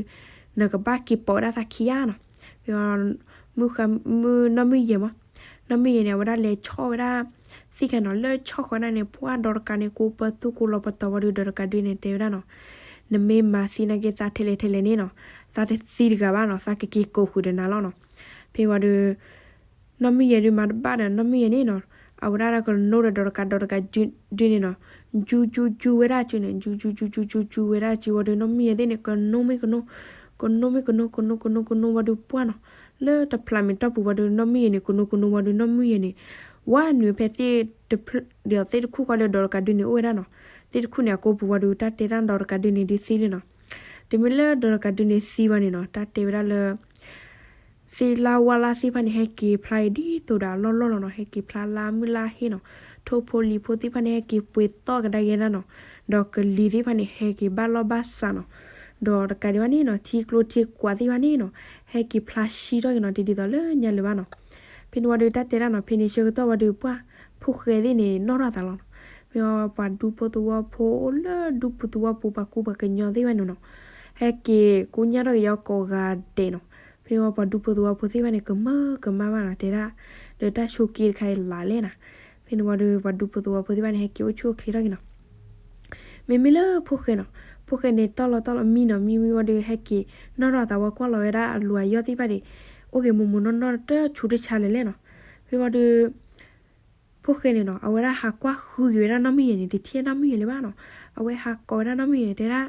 နကဘၣ်က့ၤပိာ်ဝဲဒၣ်သးခံဂၤနီၤ. ဖဲဝံၤ မုၣ်ဃါမုၣ်နီၢ်မုၣ်ယဲၢ်မး, နီၢ်မုၣ်ယဲၢ်န့ၣ် အဝဲဒၣ်လဲၤဆီၣ်ဝဲဒၣ် သ့ၣ်ခါနီၤ, လၢဆီၣ်ဃီဒၣ်န့ၣ် ပှၢ်ဒီးတကးန့ၣ် ကိးပသူကိးလီၤပတီၤဝံၤဒီး ဒီးတကးဒုန့ၣ်တဲဝဲဒၣ်နီၤ, နမ့ၢ်မၤသံသနာ်က့သးထဲလဲၣ်ထဲလဲၣ်န့ၣ်နီၤ, သးတသံတဂၤဘၣ်နီၤ, သးကက့ၤကိးဃုာ်ဒီးနၤလီၤနီၤ. ဖဲဝံၤဒီး နီၢ်မုၣ်ယဲၢ်ဒုမၤတဘၣ်ဒီး နီၢ်မုၣ်ယဲၢ်န့ၣ်နီၤ, အဝဲဒၣ်ကနိဒီးဒီးတကးဒီးတကးဒုန့ၣ်နီၤ, ယူယူယူဝဲဒၣ်စုန့ၣ် ယူယူယူယူယူယူဝဲဒၣ်စုဝံၤဒီး နီၢ်မုၣ်ယဲၢ်သ့ၣ်န့ၣ် ကနိမ့ၢ်ကနိ, ကနိမ့ၢ်ကနိ ကနိကနိကနိကနိဝံၤဒီးပှၢ်နီၤ, လၢတဖျးမ့ၢ်တီၢ်ပူၤဝံၤဒီး နီၢ်မုၣ်ယဲၢ်န့ၣ် ကနိကနိဝံၤဒီး နီၢ်မုၣ်ယဲၢ်န့ၣ် ဝဲနုာ်ဖဲသ့ၣ်တဖျၢၣ်ဒီးသ့ၣ်တခိၣ်ဃီလၢဒီးတကးဒုန့ၣ်အိၣ်ဝဲဒၣ်နီၤ. သ့ၣ်တခိၣ်န့ၣ် အကိပူၤဝံၤဒီး တၢ်တဲတၢ်ဒီးတကးဒုန့ၣ်ဒုသံလံနီၤ. တုၤမ့ၢ်လၢဒီးတကးဒုန့ၣ်သံဝံၤန့ၣ်နီၤ, တၢ်တဲဝဲဒၣ်လၢ သ့ၣ်လါဝါလါသ့ၣ်တဖၣ်န့ၣ် ဟဲက့ၤဖျါအံၤဒ်သိးဒီးအလီၢ်လီၢ်လီၤနီၤ, ဟဲက့ၤဖျါလါမုၢ်လါဟ့ၣ်နီၤ, ထိၣ်ဖိလံၤဖိသ့ၣ်တဖၣ်န့ၣ် ဟဲက့ၤပှ့ၤသီၣ်ကဒါက့ၤဒၣ်နီၤ, ဒီးကလံၤသ့ၣ်တဖၣ်န့ၣ် ဟဲက့ၤဘၣ်လီၢ်ဘၣ်စးနီၤ, ဒီးတကးဒံးဘၣ်န့ၣ်နီၤ ထံကျိထံကွာ်သ့ၣ်တဖၣ်န့ၣ်နီၤ ဟဲက့ၤဖျါဆှံထီၣ်က့ၤနီၤ တဒ်သိးလၢညါလၢၤဘၣ်နီၤ. ဖဲန့ၣ်ဝံၤဒီးတၢ်တဲဒၣ်နီၤ, ဖဲန့ၣ်ဆၢကတီၢ်ဝံၤဒီးပှၢ် ဖိၣ်ဃဲသ့ၣ်န့ၣ် နီၣ်ထီၣ်သးလီၤနီၤ. ဖဲပှၤဒူဖိသဝီဖိလၢဒူဖိသဝီပူၤ ပှၤကူပှၤကညီသ့ၣ်တဖၣ်န့ၣ်နီၤ ဟဲက့ၤကိညၢ်ထီၣ်က့ၤယီၤကိးဂၤဒဲးနီၤ. ဖဲပှၤဒူဖိသဝီဖိသ့ၣ်တဖၣ်န့ၣ် ကမၢကမၣ်ဘၣ်နီၤ, တဲဒၣ် ဒီးတၢ်ဆိးက့တခါအံၤလၢ်လဲၣ်နီၤ. ဖဲန့ၣ်ဝံၤဒီးပှၤဒူဖိသဝီဖိသ့ၣ်တဖၣ်န့ၣ် ဟဲက့ၤအိၣ်ဆူၣ်အိၣ်ချ့ထီၣ်က့ၤနီၤ. မ့မ့ၢ်လၢဖိၣ်ဃဲနီၤ, ဖိၣ်ဃဲန့ၣ် တီၢ်လီၤတီၢ်လီၤမံနီၤ, မံမံဝံၤဒီးဟဲက့ၤ နီၣ်ထီၣ်သးဝဲကွၢ်လီၤဝဲဒၣ်အလူၤအယီၢ်သ့ၣ်တဖၣ်ဒီး အိၣ်က့ၤမိၢ်မိၢ်နီၢ်နီၢ်တဆူးတဆါလၢၤလဲၣ်နီၤ. ဖဲဝံၤဒီး ဖိၣ်ဃဲန့ၣ်နီၤ အဝဲဒၣ်ဟးကွၢ်ဃုက့ၤဝဲဒၣ်နီၢ်မုၢ်ယဲၢ်န့ၣ် တထံၣ်နီၢ်မုၢ်ယဲၢ်လၢၤဘၣ်နီၤ. အဝဲဟးကိးဝဲဒၣ်နီၢ်မုၢ်ယဲၢ်တဲဒၣ်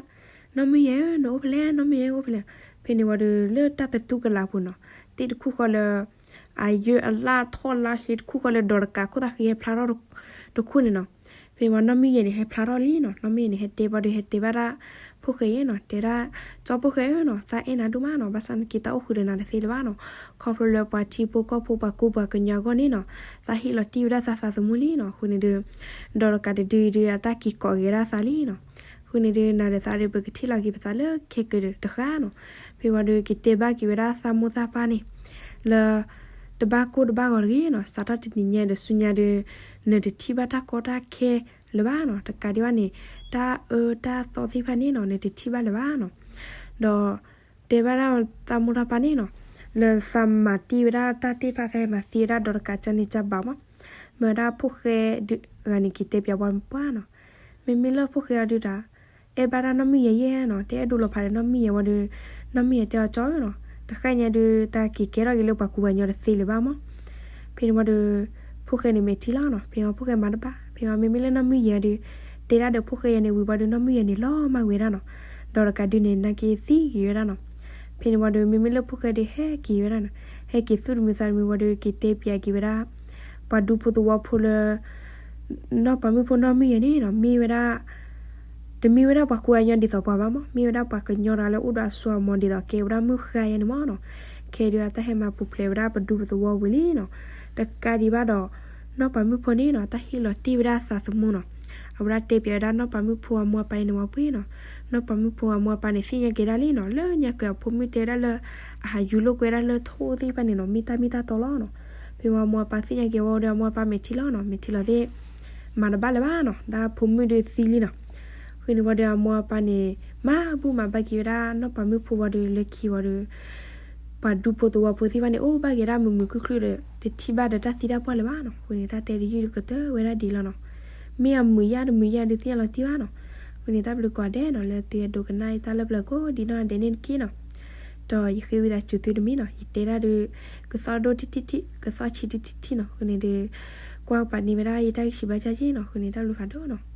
နီၢ်မုၢ်ယဲၢ်ဧၢ နအိၣ်ဖဲလဲၣ်, နီၢ်မုၢ်ယဲၢ်အိၣ်ဖဲလဲၣ်. ဖဲန့ၣ်ဝံၤဒီးလၢတၢ်သတူၢ်ကလာ်ပူၤနီၤ, သ့ၣ်တခိၣ်ဃီလၢ အယၢၢ်အလၣ်ထီၣ်လါဟ့တခိၣ်ဃီလၢ ဒီးတကးခိၣ်သၣ်ဃံဟဲဖျါထီၣ်တခိၣ်န့ၣ်နီၤ. ဖဲဝံၤနီၢ်မုၢ်ယဲၢ်န့ၣ် ဟဲဖျါထီၣ်လံနီၤ. နီၢ်မုၢ်ယဲၢ်န့ၣ် ဟဲတဲဘၣ်ဒီး ဟဲတဲဘၣ်ဒၣ် ဖိၣ်ဃဲယဲၢ်နီၤ, တဲဒၣ် ကၠီဖိၣ်ဃဲဧၢနီၤ, သးအဲၣ်နၤဒိၣ်မးနီၤ, ဘၣ်ဆၣ်သနာ်က့ တၢ်အိၣ်ဃုာ်ဒီးနၤတသ့လၢၤဘၣ်နီၤ. ခီဖျိလၢပှၤထံဖိကီၢ်ဖိ ပှၤကူပှၤကညီအဂီၢ်န့ၣ်နီၤ, သးဟ့ၣ်လီၤတံၢ်ဝဲဒၣ်သးသးသမူလံနီၤ. အဃိန့ၣ်ဒီး ဒီးတကးတဒုဒု အတၢ်က့ၤကိးက့ၤဝဲဒၣ်သးလံနီၤ. အဃိန့ၣ်ဒီး နၤဒီးသးဒီး ပကထံၣ်လီၤက့ၤပသးလၢခဲကၢၤတဂၤနီၤ. ဖဲဝံၤဒီး က့ၤတဲဘၣ်က့ၤဝဲဒၣ်သးမိၢ်သးပၢ်န့ၣ် လၢ တဘၣ်ကိၢ်တဘၣ်ဂီၤတဂ့ၤနီၤ, စးထီၣ်တနံၤညါဒီးဆူညါဒီး နတထံၣ်ဘၣ်တၢ်ကီတၢ်ခဲလၢၤဘၣ်နီၤ. တကးဒံးဘၣ်န့ၣ် တၢ်အၢတၢ်သီသ့ၣ်တဖၣ်န့ၣ်နီၤ နတထံၣ်ဘၣ်လၢၤဘၣ်နီၤ. ဒီးတဲဘၣ်ဒၣ်သးမိၢ်သးပၢ်န့ၣ်နီၤ, လၢသးမၤတံၢ်ဝဲဒၣ်တၢ်သ့ၣ်တဖၣ် သးဟဲမၤသံဝဲဒၣ်ဒီးတကးကၢန့ၣ်ကၢဘၣ်မး, မ့ၢ်ဝဲဒၣ်ဖိၣ်ဃဲဂၤန့ၣ် က့ၤတဲပၠးပှၤပှၢ်နီၤ. မ့မ့ၢ်လၢဖိၣ်ဃဲအီၤဒုးတၢ် အဲၣ်ဘၣ်ဒၣ်နီၢ်မုၢ်ယဲၢ်ယဲၢ်နီၤ, တအဲၣ်ဒိးလီၤဖးဒီးနီၢ်မုၢ်ယဲၢ်ဝံၤဒီး နီၢ်မုၢ်ယဲၢ်တဲအီၤ ကၠီဧၢနီၤ, တဃၣ်ညါဒုး တၢ်က့ၤကဲထီၣ်က့ၤလၢပှၤကူပှၤကညီတသ့လၢၤဘၣ်မး. ဖဲန့ၣ်ဝံၤဒီး ဖိၣ်ဃဲန့ၣ်မဲာ်ထံလီၤနီၤ. ဖဲဝံၤဖိၣ်ဃဲမၤတဘၣ်. ဖဲဝံၤမ့မ့ၢ်လၢနီၢ်မုၢ်ယဲၢ်ဒုး တဲဒၣ်ဒီးဖိၣ်ဃဲယဲၢ်န့ၣ်ဝံၤဝံၤဒီး နီၢ်မုၢ်ယဲၢ်န့ၣ် လီၤမၢ်ဝဲဒၣ်နီၤ. ဒီးတကးဒုးန့ၣ် နာ်က့သံက့ၤဝဲဒၣ်နီၤ. ဖဲန့ၣ်ဝံၤဒီး မ့မ့ၢ်လၢဖိၣ်ဃဲဒုးဟဲက့ၤဝဲဒၣ်နီၤ, ဟဲက့ၤသူၣ်တမုာ်သးတမုာ်ဝံၤဒီး က့ၤတဲပၠးက့ၤဝဲဒၣ် ပှၤဒူဖိသဝီဖိလၢ နီၢ်ပၤမုၣ်ဖိနီၢ်မုၢ်ယဲၢ်န့ၣ်နီၤ မ့ၢ်ဝဲဒၣ် တမ့ၢ်ဝဲဒၣ်ပှၤကူပှၤကညီဒ်သိးပှၤဘၣ်မး, မ့ၢ်ဝဲဒၣ်ပှၤကညီတဂၤလၢအိၣ်ဒီးအစိအကမီၤဒ်သိးကဲဝဲဒၣ်မုၢ်ဃါယဲၢ်န့ၣ်မးနီၤ. ခဲဒုးအတၢ်ဟဲမၤပူၤဖျဲးဝဲဒၣ်ပဒူပသဝီဝံၤလံနီၤ. တကးဒံးဘၣ်ဒီး နီၢ်ပၤမုၣ်ဖိန့ၣ်နီၤ တၢ်ဟ့ၣ်လီၤတ့ၢ်ဝဲဒၣ်သးသမူနီၤ. အဝဲဒၣ်တဲပၠးဝဲဒၣ်နီၢ်ပၤမုၣ်ဖိအမိၢ်အပၢ်အံၤန့ၣ်ဝံၤပှ့ၤနီၤ. နီၢ်ပၤမုၣ်ဖိအမိၢ်အပၢ်န့ၣ် သ့ၣ်ညါက့ၤဒၣ်လံနီၤ, လၢညါက့ၤအဖိမုၣ်တဲဝဲဒၣ်လၢ အဟးယူၤလိာ်ကွဲဒၣ်လၢထိၣ်သ့ၣ်တဖၣ်န့ၣ်နီၤ မ့ၢ်တၢ်မ့ၢ်တၢ်တီလီၤနီၤ. ဖဲဝံၤအမိၢ်အပၢ်သ့ၣ်ညါက့ၤဝံၤဒီး အမိၢ်အပၢ်မဲာ်ထံလီၤနီၤ, မဲာ်ထံလီၤသ့ၣ် မၤတဘၣ်လၢၤဘၣ်နီၤ, ဒၣ်ဖိမုၣ်ဒုးသံလံနီၤ. အဃိန့ၣ်ဝံၤဒီးအမိၢ်အပၢ်န့ၣ် မၤဘူၣ်မၤဘၣ်က့ၤဝဲဒၣ်နီၢ်ပၤမုၣ်ဖိဝံၤဒီး လၢခံဝံၤဒီး ပှၤဒူဖိသဝီဖိသ့ၣ်တဖၣ်န့ၣ် အိၣ်ဘၣ်က့ၤဒၣ်မုာ်မုာ်ခုၣ်ခုၣ်ဒီး တထံၣ်ဘၣ်ဒီးတၢ်သံတၢ်ပှၢ်လၢၤဘၣ်နီၤ. အဃိန့ၣ် တၢ်တဲတယုၢ်ဒီးကတၢၢ်ဝဲဒၣ်ဒ်လီၤနီၤ. မ့ၢ်အမုာ်ယၢ်တမုာ်ယၢ်ဒုးသ့ၣ်ညါလီၤတံၢ်ဘၣ်နီၤ. အဃိန့ၣ် တၢ်ဘျုးကိးဂၤဒဲးနီၤ လၢသုအဲၣ်ဒိးကနၣ်တၢ်လၢပျၢၤကိးဒံးနီၢ်ဂၤဒဲးန့ၣ်တက့ၢ်နီၤ. ဒီးယဃ့ဝံသးစူၤသုတမံၤနီၤ. ယတဲဒၣ်ဒီး ကသီၣ်ဒိၣ်ထံထံထံ, ကသီၣ်ဆံးထံထံထံနီၤ. အဃိန့ၣ်ဒီး ကွၢ်ကပာ်န့ၢ်ဝဲဒၣ်ယတၢ်ဂံၢ်ဆံးဘါစၢ်က့နီၤ. အဃိန့ၣ် တၢ်ဘျုးဖးဒိၣ်နီၤ.